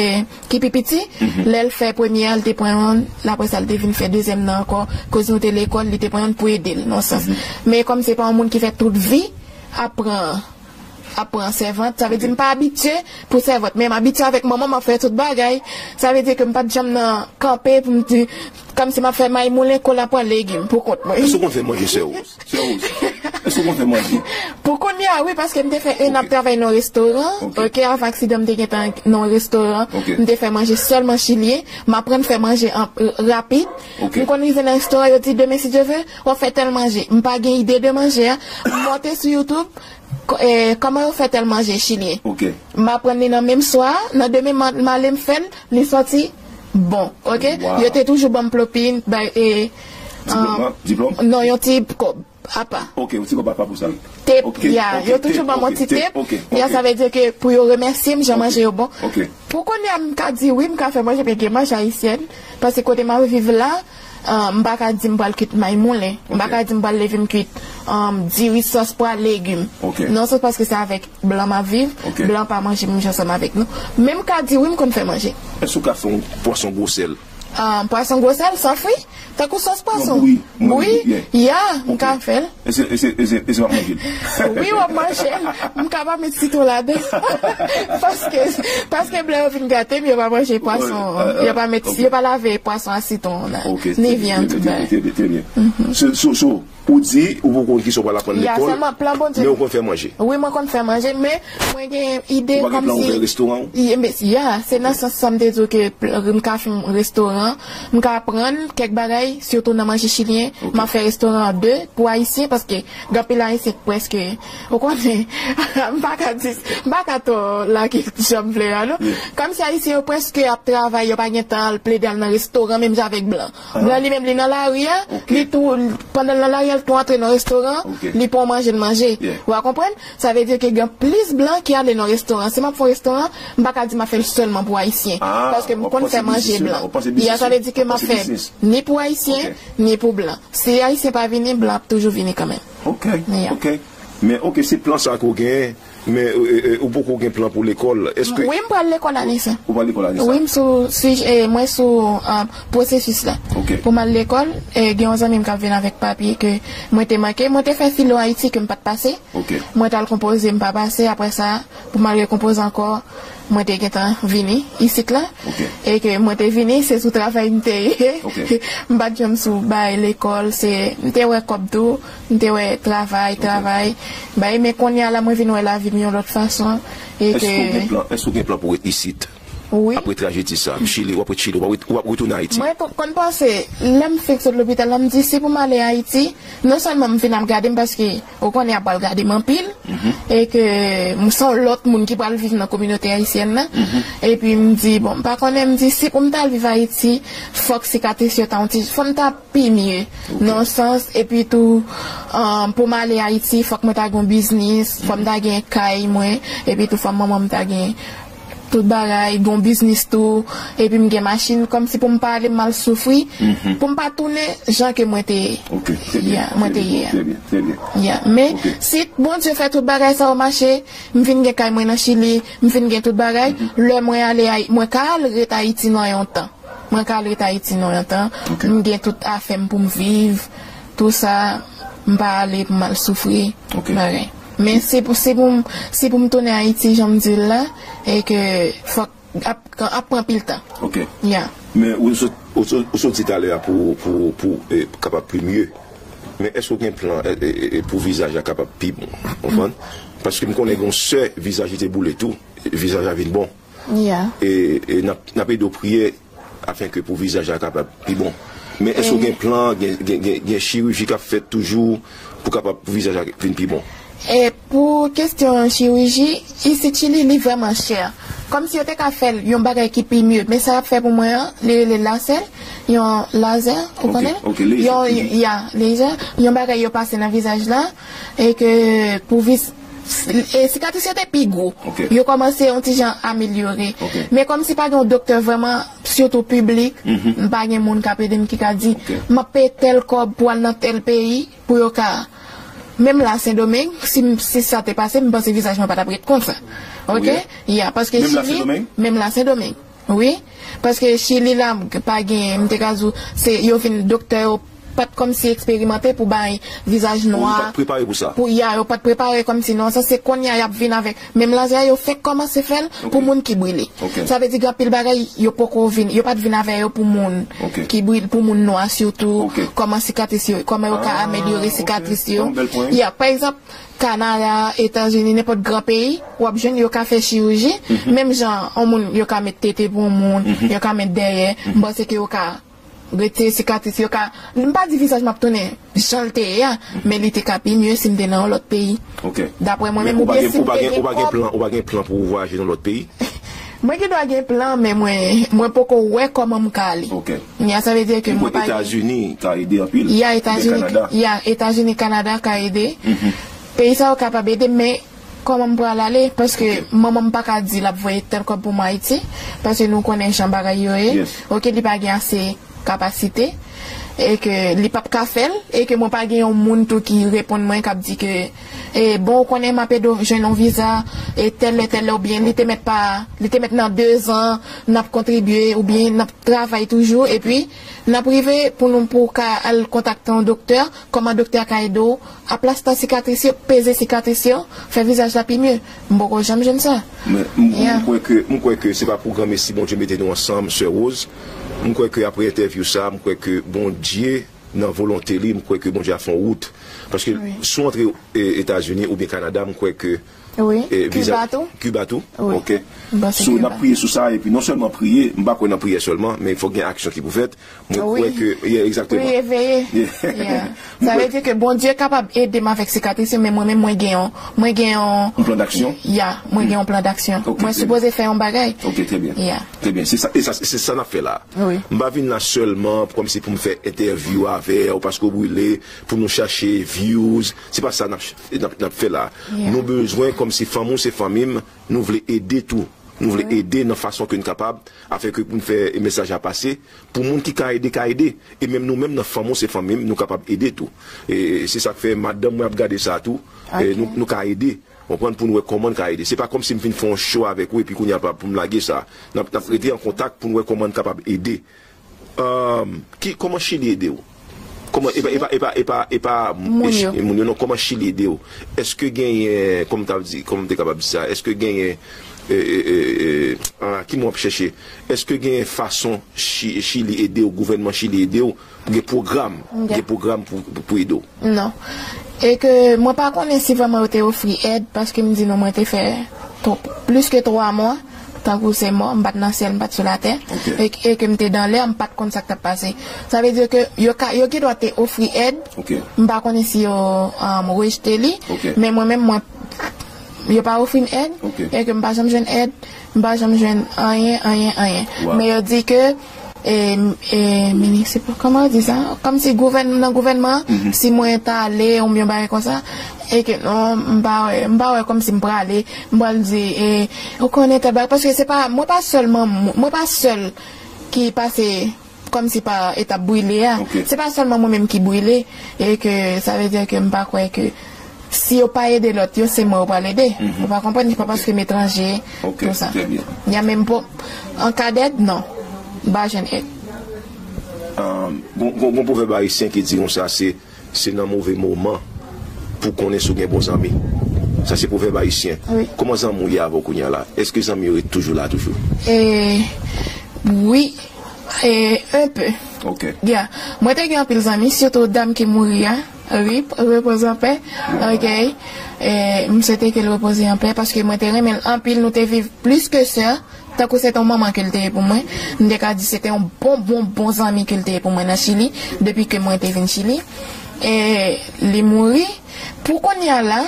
ki pi piti, lè l fè premye a, l te pran youn, l apre sa, l te vin fè dezyèm nan ankò, koz nou te lekòl, li te pran youn pou ede l, nan sans. Men kòm se pa yon moun ki fè tout vi, ap pran ap pran sèvant. Sa vle di m pa abitye pou sèvant, men m abitye avèk manman m ap fè tout bagay. Sa vle di ke m pa t janm nan kanpe pou m di, kòmsi m ap fè may moulen, kola, pwa, legim pou kont mwen. Èske w konn fè manje, sè Rose? Sè Rose, èske w konn fè manje? Pou kounye a, wi, paske m te fè en an ap travay nan yon restoran. Oke, avan aksidan, m te gentan nan yon restoran. M te fè manje sèlman chilyen. M aprann fè manje rapid. M konn rive nan restoran, yo di, demen, si Dye ve, w ap fè tèl manje. M pa gen ide de manje a. M monte sou YouTube, Kòman yo fè tèl manje chilyen? M aprann li nan menm swa a, nan demen m ale m fè l, li sòti bon, oke? Yo te toujou ban m pwopin, bay, e, diplòm? Non, yon ti kòb apa. Oke, yon ti kòb apa pou sa. Tep, ya, yo toujou ban m yon ti tep, ya, sa vle di ke pou yo remèsye m, jan manje yo bon. Pou kounye a, m ka di wi, m ka fè manje, men gen manje ayisyèn, paske kote m ap viv la, m pa ka di m pral kwit may moulen. M pa ka di m pral leve m kwit diri, sòs pwa, legim. Non, se paske se avèk blan m ap viv. Blan pa manje menm jan ansanm avèk nou. Men m ka di wi, m konn fè manje. Èske w ka fè yon pwason gwosèl? Pwason gwosèl, san fwi? Tankou sòs pwason? Bouyi? Ya, m ka fè l. E se, e se, e se, e se w ap manje l? Wi, w ap manje l. M ka pa met sitwon ladan. Paske, paske blan yo vin gate m, yo pa manje pwason. Yo pa met, yo pa lave pwason a sitwon la. Ni vyann, tout bagay. Trè byen, trè byen. So, so, ou di ou poko konn kisa w pral aprann lekòl, men ou konn fè manje. Wi, mwen konn fè manje, men mwen gen ide kòmsi. Ou pa gen plan ouvè restoran w? Ya, se nan sans sa m te di w ke m ka fè yon restoran. M ka aprann kèk bagay, sitou nan manje chilyen. M ap fè restoran de pou ayisyen, paske gen anpil ayisyen ki prèske, ou konnen, m pa ka di, m pa ka twò lage jan m vle a, non. Kòmsi ayisyen yo prèske ap travay, yo pa gen tan al plede al nan restoran, menm jan avèk blan. Blan li menm, li nan lari a, li tou, Pandan l nan lari a, l tou antre nan restoran, li pran manje, l manje. Ou a konprann? Sa vle di ke gen plis blan ki ale nan restoran. Si m ap fè yon restoran, m pa ka di m ap fè l sèlman pou Ayisyen. Paske m konn fè manje blan. Ya, sa vle di ke m ap fè ni pou Ayisyen, ni pou blan. Si Ayisyen pa vini, blan ap toujou vini kanmenm. Ok, ok. Men ok, se plan sa ke w genyen, men e, e, ou poko gen plan pou lekòl. Èske Wi, m pral lekòl ane sa. Ou pral lekòl ane sa? Wi, m sou, sou, e, mwen sou, e, pwosesis la. Ok. Pou m al lekòl, e, gen yon zanmi m k ap vin avèk papye ke mwen te manke. Mwen te fè filo Ayiti ke m pa t pase. Ok. Mwen t al konpoze, m pa pase. Apre sa, pou m al rekonpoze ankò, mwen te gentan vini isit la. Ok. E ke mwen te vini, se sou travay m te ye. Ok. M pa t janm sou bay lekòl, se, m te wè kòb tou, m te wè travay, travay. Bay, men kounye a la, mwen vin wè lavi m yon lòt fason. E Èske ke w gen plan, èske w gen plan pou w ret isit? Wi. Apre trajedi sa, Chili, w ap ret Chili, w ap ret, w ap retounen Ayiti? Mwen tou, konn panse, lè m fenk sot lopital la, m di, si pou m ale Ayiti, non sèlman m vin ap gade m, paske ou konnen y ap pral gade m anpil, e ke m se yon lòt moun ki pral viv nan kominote ayisyèn nan. Epi m di, bon, m pa konnen, m di, si pou m ta al viv Ayiti, fòk sikatris yo ta yon ti, fò m ta pi mye, nan yon sans, epi tou, e, pou m ale Ayiti, fòk mwen ta gen yon biznis, fò m ta gen kay mwen, epi tou fò manman m ta gen tout bagay, gen yon biznis tou, epi m gen machin, kòmsi pou m pa ale m al soufri, pou m pa tounen jan ke mwen te ye. Ok, trè byen, ya, mwen te ye a. Trè byen, trè byen. Ya, men si Bondye fè tout bagay sa yo mache, m vin gen kay mwen nan Chili, m vin gen tout bagay, lè mwen ale Ayi-, mwen ka al ret Ayiti nan yon tan. Mwen ka al ret Ayiti nan yon tan. Ok. M gen tout afè m pou m viv, tou sa, m pa ale pou m al soufri, bagay. Men se pou, se pou m, se pou m tounen Ayiti, jan m di l la, e ke fòk ap, ap pran pil tan. Ok. Ya. Men ou sot, ou sot, ou sot di talè a pou, pou, pou, e, kapab pi mye. Men èske w gen plan, e, e, e, e pou vizaj la kapab pi bon? Konprann? Paske m konnen gen yon sè, vizaj li te boule tou, vizaj la vin bon. Ya. E, e n ap, n ap ede w priye afenke pou vizaj la kapab pi bon. Men èske w gen plan, gen, gen, gen, gen chiriji k ap fèt toujou pou kapab pou vizaj la vin pi bon? E pou kesyon chiriji, isit Chili, li vrèman chè. Kòmsi yo te ka fè l yon bagay ki pi mye, men sa y ap fè pou mwen an, li rele lasèl, yon lazè, ou konnen? Ok, ok, lezè. Yon, ya, lezè, yon bagay yo pase nan vizaj la, e ke pou viz-, e sikatris yo te pi gwo. Ok. Yo kòmanse yon ti jan amelyore. Ok. Men kòmsi pa gen yon doktè vrèman, sitou piblik, m pa gen moun k ap ede m ki ka di, m ap peye tèl kòb pou al nan tèl peyi, pou yo ka, menm la Sendomeng, si m, si sa te pase, m panse vizaj mwen pa t ap ret konsa. Ok? Ya, paske Chili, menm la Sendomeng? Wi. Paske Chili la, pa gen, m te ka di w, se, yo vin, doktè yo pa t kòmsi eksperimante pou bay vizaj nwa. Yo pa t prepare pou sa. Pou, ya, yo pa t prepare kòmsi non, sa se kounye a y ap vin avèk. Menm lazè a, yo fenk kòmanse fè l pou moun ki brile. Ok. Sa vle di gen anpil bagay yo poko vin, yo pa t vin avè yo pou moun ki brile, pou moun nwa sitou, kòman sikatris yo, kòman yo ka amelyore sikatris yo. Ah, ok. Se yon bèl pwen. Ya, pa egzanp, Kanada, Etazini, nenpòt gran peyi, w ap jwenn yo ka fè chiriji. Menm jan yon moun, yo ka met tete pou yon moun, yo ka met dèyè, m panse ke yo ka retire sikatris, yo ka, m pa di vizaj m ap tounen jan l te ye a, men li te ka pi mye si m te nan yon lòt peyi. Ok. Daprè mwen menm, oubyen si m te gen kòb. Ou pa gen plan, ou pa gen plan pou w vwayaje nan lòt peyi? Mwen gendwa gen plan, men mwen, mwen poko wè kòman m ka ale. Ok. Ya, sa vle di ke mwen pa gen. Etazini ka ede anpil. Ya, Etazini, ya, Etazini, Kanada ka ede. Peyi sa yo kapab ede, men kòman m pral ale, paske manman m pa ka di l ap voye tèl kòb pou mwen Ayiti, paske nou konnen jan bagay yo ye. Ok, li pa gen ase kapasite, e ke li p ap ka fè l, e ke mwen pa gen yon moun tou ki reponn mwen, k ap di ke, e, bon, ou konnen m ap ede w jwenn yon viza, e tèl lè, tèl lè, oubyen li te mèt pa, li te mèt nan dezan, n ap kontribye, oubyen n ap travay toujou, epi n ap rive pou nou, pou w ka al kontakte yon doktè, kòman doktè a ka ede w, aplasta sikatris yo, peze sikatris yo, fè vizaj la pi mye. M poko janm jwenn sa. Men, m, m kwè ke, m kwè ke se pa pou granmesi Bondye mete nou ansanm, Sè Rose. M kwè ke apre entèvyou sa, m kwè ke Bondye, nan volonte li, m kwè ke Bondye ap fè yon wout. Paske si w antre, e, Etazini oubyen Kanada, m kwè ke Wi, Kiba tou. Kiba tou? Wi. Ok. So, n ap priye sou sa, epi non sèlman priye, m pa kwè nan priyè sèlman, men fòk gen aksyon ki pou fèt. Mwen kwè ke, yeah, exactement. Priye, veye. Yeah. Sa vle di ke Bondye kapab ede m avèk sikatris yo, men mwen menm, mwen gen yon, mwen gen yon plan d'action? Ya, mwen gen yon plan d'action. Mwen sipoze fè yon bagay. Ok, trè byen. Trè byen. Se sa, e sa, se sa n ap fè la. M pa vin la sèlman kòmsi pou m fè entèvyou avè w, paske w brile, pou nou chache views. Se pa sa n ap, n ap, n ap fè la. Nou bezwen, kòmsi fanmi w se fanmi m, nou vle ede tou. Nou vle ede nan fason ke n kapab, afin ke pou n fè mesaj la pase, pou moun ki ka ede, ka ede. E menm nou menm nan fanmi w se fanmi m, nou kapab ede tou. E se sa k fè madanm mwen ap gade sa tou. E nou, nou ka ede. Konprann, pou n wè kòman n ka ede. Se pa kòmsi m vin fè yon show avèk ou epi kounye a pou m lage sa. N ap, n ap rete an kontak pou n wè kòman n kapab ede. Ahn, ki, kòman Chili ede w? Kòman, epa, epa, epa, epa, epa moun yo, non, kòman Chili ede w? Èske genyen, kòman m ta di, kòman m te kapab di sa? Èske genyen, e, e, e, e, ah, ki mo m ap chèche? Èske genyen fason Chi-, Chili ede w, gouvènman Chili ede w? Gen pwogram, gen pwogram pou, pou, pou ede w? Non. E ke mwen pa konnen si vrèman yo te ofri èd, paske m di nou mwen te fè tw-, plis ke twa mwa, tankou se mò, m pa t nan syèl, m pa t sou latè, e, e ke m te dan lè, m pa t konn sa k t ap pase. Sa vle di ke yo ka, yo gendwa te ofri èd, m pa konnen si yo, um, rejte li, men mwen menm, mwen, yo pa ofri m èd, e ke m pa janm jwenn èd, m pa janm jwenn anyen, anyen, anyen. Men yo di ke e, e, minisip, kòman yo di sa? Kòmsi gouvèn-, nan gouvènman an, si mwen ta ale, oubyen yon bagay konsa, e ke non, m pa wè, m pa wè kòmsi m prale, m pral di, e, ou konnen tèl bagay, paske se pa, mwen pa sèlman, mwen pa sèl ki pase kòmsi pa etap brile a. Se pa sèlman mwen menm ki brile, e ke sa vle di ke m pa kwè ke si yo pa ede lòt yo, se mwen yo pral ede. Ou pa konprann, se pa paske m etranje, tou sa. Trè byen. Y a menm po-, an ka dèd, non. M pa jwenn èd. Ahn, gon, gon, gon pwovèb ayisyen ki di konsa, se, se nan move moman pou konnen si w gen bon zanmi. Sa se pwovèb ayisyen. Wi. Kòman zanmi w ye avè w kounye a la? Èske zanmi yo ret toujou la toujou? E, wi, e, un peu. Ok. Yeah. Mwen te gen anpil zanmi, sitou dam ki mouri a. Rip, repose en paix. Ok. E, m swete ke l repoze an pè, paske mwen te renmen l anpil, nou te viv plis ke sè, tankou se te yon manman ke l te ye pou mwen. M te ka di se te yon bon, bon, bon zanmi ke l te ye pou mwen nan Chili, depi ke mwen te vin Chili. E li mouri. Pou kounye a la,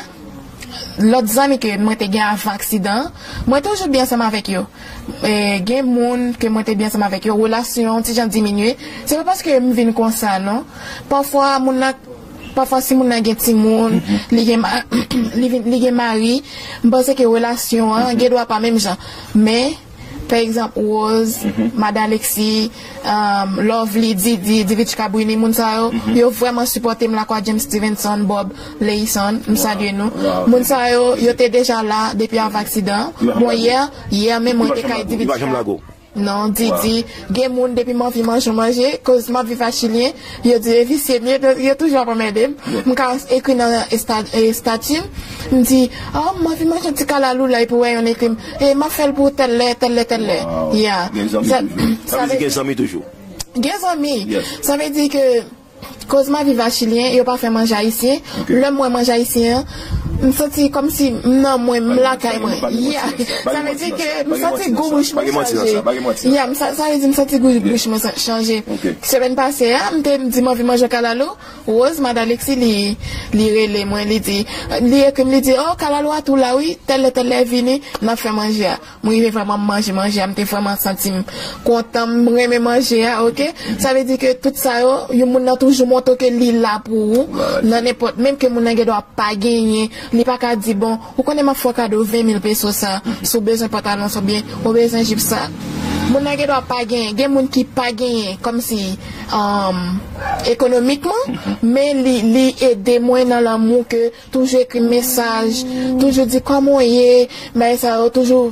lòt zanmi ke mwen te gen avan aksidan an, mwen toujou byen ansanm avèk yo. E, gen moun ke mwen te byen ansanm avèk yo, relasyon an ti jan diminye. Se pa paske m vin konsa, non. Pafwa, moun nan, pafwa, si moun nan gen timoun, li gen ma-, li vin, li gen mari, m panse ke relasyon an gen dwa pa menm jan. Men, pa egzanp, Rose, Mad Alexis, um, Lovely, Didi, Divich Cabrini, moun sa yo, yo vrèman sipòte m, lakwa James Stevenson, Bob, Leyson, m salye nou. Moun sa yo, yo te deja la depi avan aksidan an. Bon, yè, yè menm mwen te kay Divich. Non, Didi, gen moun depi m anvi manje, manje, koz m ap viv ak Chilyen, yo di e visye m ye, yo toujou ap anmède m. M ka ekri nan esta-, estati m, m di, oh, m anvi manje yon ti kalalou la, epi w wè yon ekri m, e m ap fè l pou ou tèl lè, tèl lè, tèl lè. Yeah. Sa vle di gen zanmi toujou. Gen zanmi. Sa vle di ke koz m ap viv ak Chilyen, yo pa fè manje ayisyen. Lè m wè manje ayisyen an, m santi kòmsi m nan mwen, m lakay mwen. Yeah. Sa vle di ke m santi gou bouch mwen chanje. Yeah, m sa, sa vle di m santi gou bouch mwen sa, chanje. Semèn pase a, m te di m anvi manje kalalou. Rose, Mad Alexis, li, li rele mwen, li di, li ekri m, li di, oh, kalalou a tou la wi, tèl lè, tèl lè vini, n ap fè manje a. M rive vrèman m manje manje a, m te vrèman santi m kontan, m renmen manje a, ok? Sa vle di ke tout sa yo, yon moun nan toujou montre ke li la pou ou, nan nenpòt, menm ke moun nan gendwa pa genyen, li pa ka di, bon, ou konnen m ap fè w kado ven mil peso sa, si w bezwen pantalon sa oubyen ou bezwen jip sa. Moun nan gendwa pa genyen, gen moun ki pa genyen, kòmsi, um, ekonomikman, men li, li ede mwen nan lanmou ke toujou ekri m mesaj, toujou di kòman w ye, bagay sa yo, toujou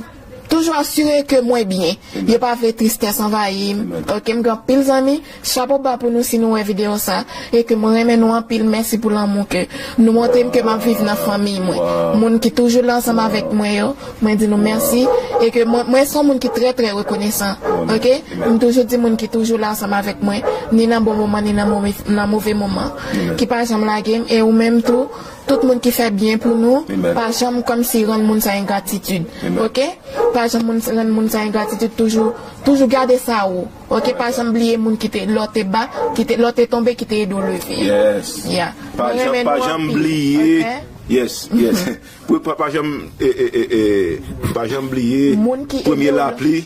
toujou asire ke mwen byen. Yo pa vle tristès anvayi m. Ok, m gen anpil zanmi, chapo ba pou nou si nou wè videyo sa, e ke mwen renmen nou anpil, mèsi pou lanmou ke nou montre m ke m ap viv nan fanmi mwen. Moun ki toujou la ansanm avèk mwen yo, mwen di nou mèsi, e ke mwen, mwen se yon moun ki trè, trè rekonesan, ok? M toujou di moun ki toujou la ansanm avèk mwen, ni nan bon moman, ni nan move, nan move moman, ki pa janm lage m, e ou menm tou, tout moun ki fè byen pou nou, pa janm kòmsi rann moun sa engratitid, ok? Pa janm moun, rann moun sa engratitid, toujou, toujou gade sa ou, ok? Pa janm bliye moun ki te, lè w te ba, ki te, lè w te tonbe, ki te ede w leve. Yes. Ya. Pa Mwen janm, renmen pa nou janm anpil, bliye. ok? Yes, yes. Pou pa, pa janm, e, e, e, e, pa janm bliye Moun ki premye ede w. Lapli.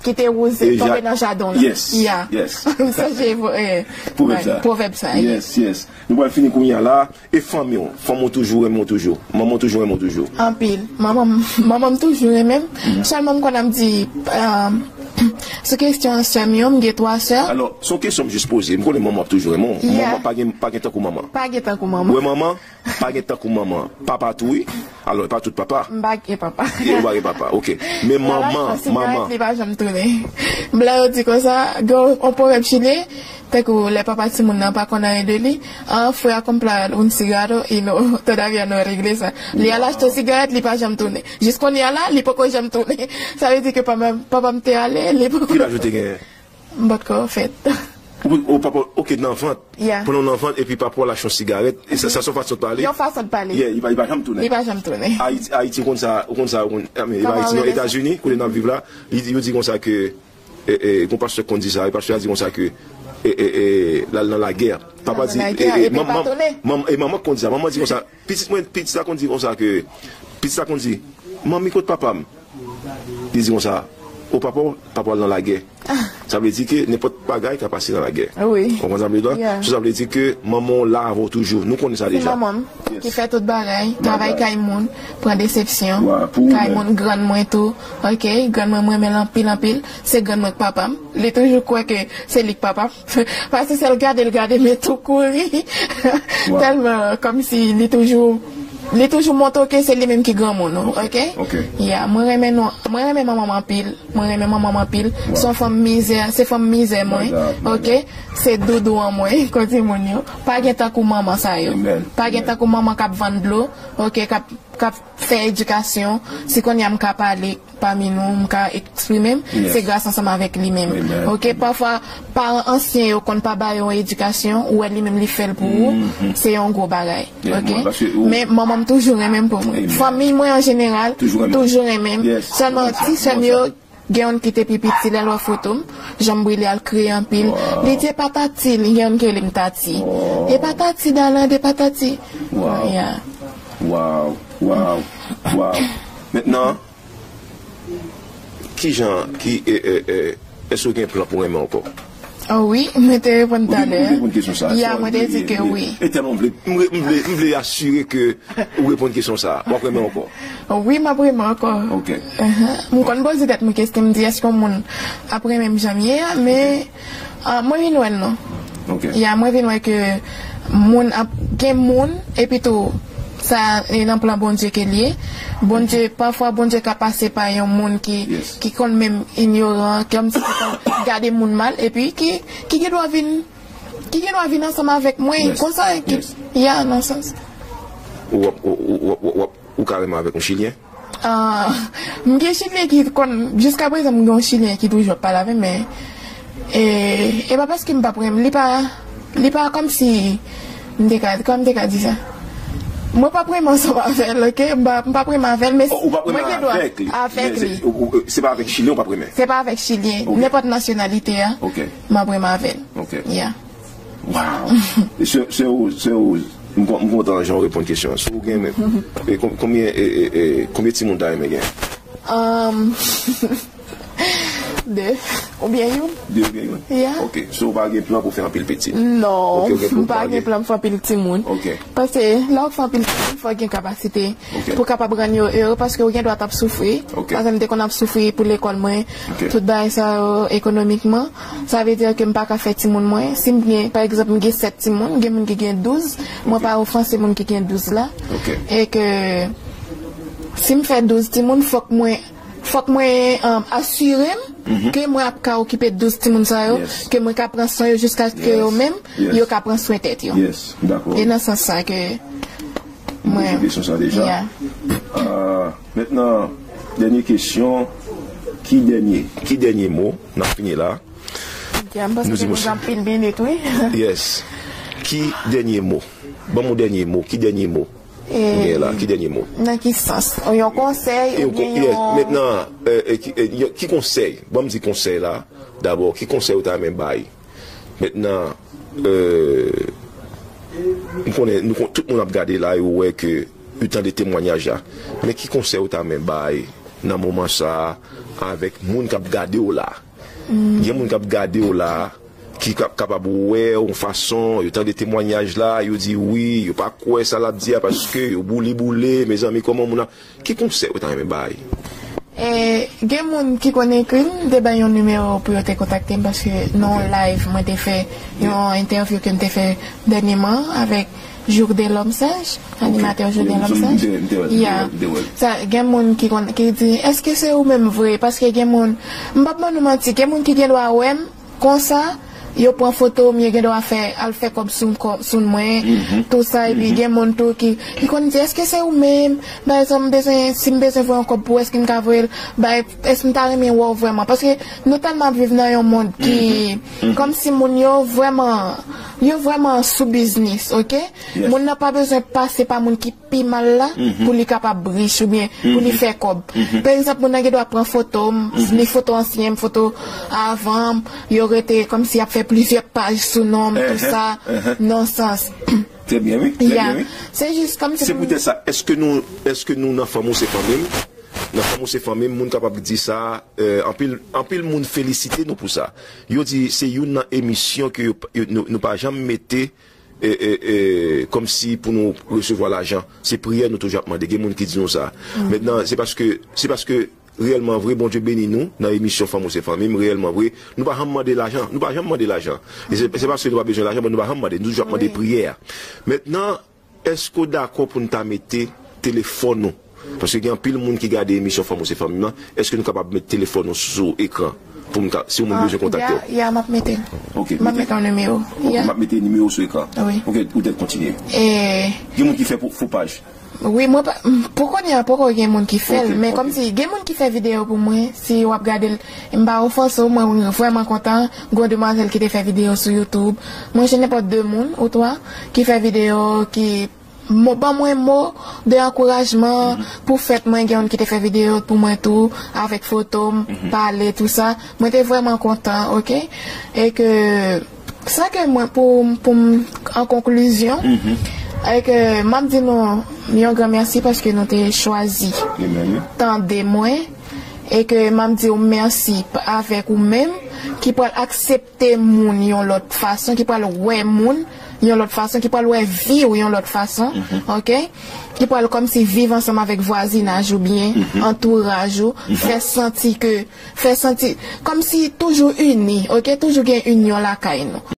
Ki te wouze, E tonbe ja- nan jaden w lan. Yes, Ya. yes. Sonje eh, Pwovèb right, sa. Pwovèb sa. Yes, yes. Nou pral fini kounye a la. E fanmi w, fanmi w toujou renmen w toujou. Manman w toujou renmen w toujou. Anpil. Manman m, manman m toujou renmen m. Sèlman m konn ap di, um, sou kesyon sè m yo, m gen twa sè. Alò, se yon kesyon m jis poze. M konnen manman w ap toujou renmen w. Yeah. Manman pa gen, pa gen tankou manman. Pa gen tankou manman. Ou wè manman, pa gen tankou manman. Papa tou wi. Alò, e pa tout papa. M pa gen papa. E ou pa gen papa, ok. Men manman, manman. Li pa janm tounen. Blan yo di konsa, gen yon pwovèb chilyen, tankou lè papa timoun nan pa konn anyen de li, ah, fue a comprar un cigarro y no, todavía no regresa. Li al achte yon sigarèt, li pa janm tounen. Jis kounye a la, li poko janm tounen. Sa vle di ke papa, papa m te ale, li poko. Ki laj ou te genyen? M potko fèt. Ou, ou papa, ok, nan vant. Yeah. Pandan w nan vant, epi papa w al achte yon sigarèt, e sa, sa se yon fason de pale. Yon fason de pale. Yeah, li pa, li pa janm tounen. Li pa janm tounen. Ayiti, Ayiti konn sa, ou konn sa, ou konn, I mean, li pa Kòman Ayiti, non, rele sa? Etazini, kote n ap viv la, li, yo di konsa ke, e, e, gon pastè konn di sa, e pastè a di konsa ke, e, e, e, l al nan lagè. Papa di, Nan lagè, e, e, epi l pa tounen. Manman, e manman konn di sa, manman di konsa, pitit mwen, pitit la konn di konsa ke, pitit la konn di, manmi kot papa m? Li di konsa, o papa, papa al nan lagè. Sa vle di ke nenpòt bagay ka pase nan lagè. Wi. Ou konprann sa m vle di la? Yeah. So, sa vle di ke manman w la avè w toujou. Nou konnen sa Se deja. Manman m ki fè tout bagay, travay kay moun, pran desepsyon, Wa, pou ou kay menm. Moun, grann mwen tou. Ok, grann mwen, mwen renmen l anpil, anpil. Se grann mwen k papa m. Li toujou kwè ke se li k papa m. Paske sèl gade l gade, men tou kouri. Wa. Tèlman, kòmsi li toujou, li toujou montre ke se li menm ki granmoun ou, ok? Ok. Ya, mwen renmen nou, mwen renmen manman m anpil. Mwen renmen manman m anpil. Se yon fanm mizè, se fanm mizè mwen, Bagay, ok? Se doudou an mwen, kote moun yo. Pa gen tankou manman sa yo. Amen. Pa gen tankou manman k ap vann dlo, ok, k ap, k ap fè edikasyon. Si kounye a m ka pale pami nou, m ka eksprime m, Yes. Se gras ansanm avèk li menm. Amen. Ok, pafwa, paran ansyen yo konn pa ba yo yon edikasyon, ou wè li menm li fè l pou ou, se yon gwo bagay. Yeah, Ok? mwen, paske ou- Men manman m toujou renmen m pou mwen. Amen. Fanmi mwen an jeneral, Toujou renmen. Toujou renmen m. Yes. Sèlman ti sè m yo, gen youn ki te pi piti, lè l wè foto m, janm brile al kriye anpil. Li di, "E pa tati, li gen youn ki rele m tati." "E pa tati, Darland, e pa tati." Wow. Yeah. Wow, wow, wow. Mentnan, ki jan, ki, e, e, e, èske w gen plan pou renmen ankò? Oh wi, mwen te reponn talè. Ou te reponn kesyon sa. Ya, mwen te di ke wi. E tèlman m vle, m vle, m vle, m vle asire ke ou reponn kesyon sa. W ap renmen ankò. Wi, m ap renmen ankò. Ok. Ahan. M konn poze tèt mwen kesyon, m di, èske yon moun ap renmen m jan m ye a, men ah, mwen vin wè l non. Ok. Ya, mwen vin wè ke moun ap gen moun, epi tou, sa e nan plan Bondye ke l ye. Bondye, pafwa Bondye ka pase pa yon moun ki, Yes. ki konn menm inyoran, kòmsi ki konn gade moun mal, epi ki, ki gen dwa vin, ki gen dwa vin ansanm avèk mwen, Yes. Konsa, ki, Yes. Ya, nan sans. Ou ap, ou, ou, ou, ou, ou ap, ou ka renmen avèk yon Chilyen? Ah, m gen Chilyen ki konn, jiska prezan m gen yon Chilyen ki toujou ap pale avè m, men e, e pa paske m p ap renmen, li pa, li pa kòmsi, m te ka, kòman m te ka di sa? Mwen p ap renmen ansanm avè l, ok? M p ap, m p ap renmen avè l, men Oh, ou p ap renmen mwen gen dwa avèk li. Avèk Men se- li. ou- ou- Se pa avèk Chilyen ou p ap renmen? Se pa avèk Chilyen, Ok. Nenpòt nasyonalite a, Ok. M ap renmen avè l. Ok. Yeah. Wow. E se, se ou, se ou, m kon- m kontan jan w reponn kesyon an. Si w gen men, e kon- konbyen, e, e, e, konbyen timoun w ta renmen gen? Um, de. Oubyen youn. De oubyen youn? Yeah. Ok. So w pa gen plan pou fè anpil pitit? Non, Ok, ok, m pou pa pa gen gen. Plan pou fè anpil timoun. Ok. Paske lè w fè anpil timoun, fò w gen kapasite Ok. pou kapab rann yo ere, paske w gen dwa t ap soufri. Ok. Paske m te konn ap soufri pou lekòl mwen, Ok. tout bagay sa yo ekonomikman. Sa vle di ke m pa ka fè timoun mwen. Si m gen, pa egzanp, m gen sèt timoun, gen moun ki gen douz, mwen pa ofanse moun ki gen douz la. Ok. E ke si m fè douz timoun, fòk mwen, fòk mwen, um, asire m ke mwen ap ka okipe douz timoun sa yo, ke mwen ka pran swen yo jiskaske yo menm, yo ka pran swen tèt yo. Yes, dakò. E nan sans sa ke mwen poze kesyon sa deja. Yeah. Ah, mentnan, dènye kesyon, ki dènye, ki dènye mo, n ap fini la. Ok, m panse nou gen anpil minit, wi. Yes. Ki dènye mo? Ban m yon dènye mo. Ki dènye mo? Ou gen la, ki dènye mo? Nan ki sans? Yon konsèy oubyen yon... Mentnan, eh, eh, ki, eh, yon, ki konsèy? Ban m di konsèy la, dabò, ki konsèy ou ta renmen bay? Mentnan, eh, m konnen nou kon-, tout moun ap gade la, yo wè ke yo tande temwanyaj la. Men ki konsèy ou ta renmen bay nan moman sa a avèk moun k ap gade w la? Gen moun k ap gade w la, ki ka-, kapab wè yon fason, yo tande temwanyaj la, yo di wi, yo pa kwè sa l ap di a paske yo boule boule, mezanmi, kòman moun nan, ki konsèy ou ta renmen bay? E, gen moun ki konn ekri m, m te bay yon nimewo pou yo te kontakte m paske nan yon live mwen te fè, yon entèvyou ke m te fè dènyèman avèk Jour de l'Homme Sage, animatè Jour de l'Homme Sage. Ya. Sa, gen moun ki konn, ki di, èske se ou menm vre? Paske gen moun, m p ap ban nou manti, gen moun ki gen dwa wè m, konsa, yo pran foto m, yo gen dwa fè, al fè kòb sou, kò-, sou mwen, tou sa, epi gen moun tou ki, ki konn di, èske se ou menm? Bay sa, m bezwen, si m bezwen voye yon kòb pou ou, èske m ka voye l? Bay, èske m ta renmen wè w vrèman? Paske nou tèlman ap viv nan yon mond ki, kòmsi moun yo vrèman, yo vrèman sou biznis, oke? Moun nan pa bezwen pase pa moun ki pi mal la pou li kapab rich oubyen pou li fè kòb. Pa egzanp, moun nan gen dwa pran foto m, ni foto ansyen m, foto avan m, yo rete kòmsi y ap fè plizyè paj sou non m, tou sa, nan sans. Trè byen, wi. Trè byen, wi. Se jis kòmsi... Se poutèt sa, èske nou, èske nou nan Fanm ou se fanmi m? Nan Fanm ou se fanmi m, moun kapab di sa, eh, anpil, anpil moun felisite nou pou sa. Yo di se youn nan emisyon ke yo, yo, nou, nou pa janm mete e, e, e, kòmsi pou nou resevwa lajan. Se priyè nou toujou ap mande. Gen moun ki di nou sa. Mentnan, se paske, se paske reyèlman vre, Bondye beni nou nan emisyon Fanm ou se fanmi m, reyèlman vre, nou pa janm mande lajan. Nou pa janm mande lajan. E se, se paske nou pa bezwen lajan, men nou pa janm mande. Nou toujou ap mande priyè. Mentnan, èske w dakò pou n ta mete telefòn ou? Paske gen anpil moun ki gade emisyon Fanm ou se fanmi m nan. Èske nou kapab met telefòn ou sou ekran pou m ka, si yon moun bezwen kontakte w? Ya, ya, m ap mete. Ok, m ap mete yon nimewo. Ok, m ap mete nimewo sou ekran. Wi. Ok, ou te kontinye. E gen moun ki fè fo, fo paj? Wi, mwen pa, m, pou kounye a, poko gen moun ki fè l, men kòmsi gen moun ki fè videyo pou mwen, si w ap gade l, m pa ofanse w, mwen vrèman kontan. Gon demwazèl ki te fè videyo sou YouTube. Mwen, se nenpòt de moun ou twa ki fè videyo, ki mo, ban mwen mo de ankourajman pou fèt mwen. Gen youn ki te fè videyo pou mwen tou, avèk foto m, pale, tou sa. Mwen te vrèman kontan, oke? E ke, sa ke mwen, pou, pou m, an konklizyon, e ke m ap di nou yon gran mèsi paske nou te chwazi tande mwen, e ke m ap di w mèsi p-, avèk ou menm ki pral aksepte moun yon lòt fason, ki pral wè moun yon lòt fason, ki pral wè vi w yon lòt fason, oke? Ki pral kòmsi viv ansanm avèk vwazinaj ou byen antouraj ou, fè santi ke, fè santi kòmsi toujou ini, oke? Toujou gen inyon lakay nou.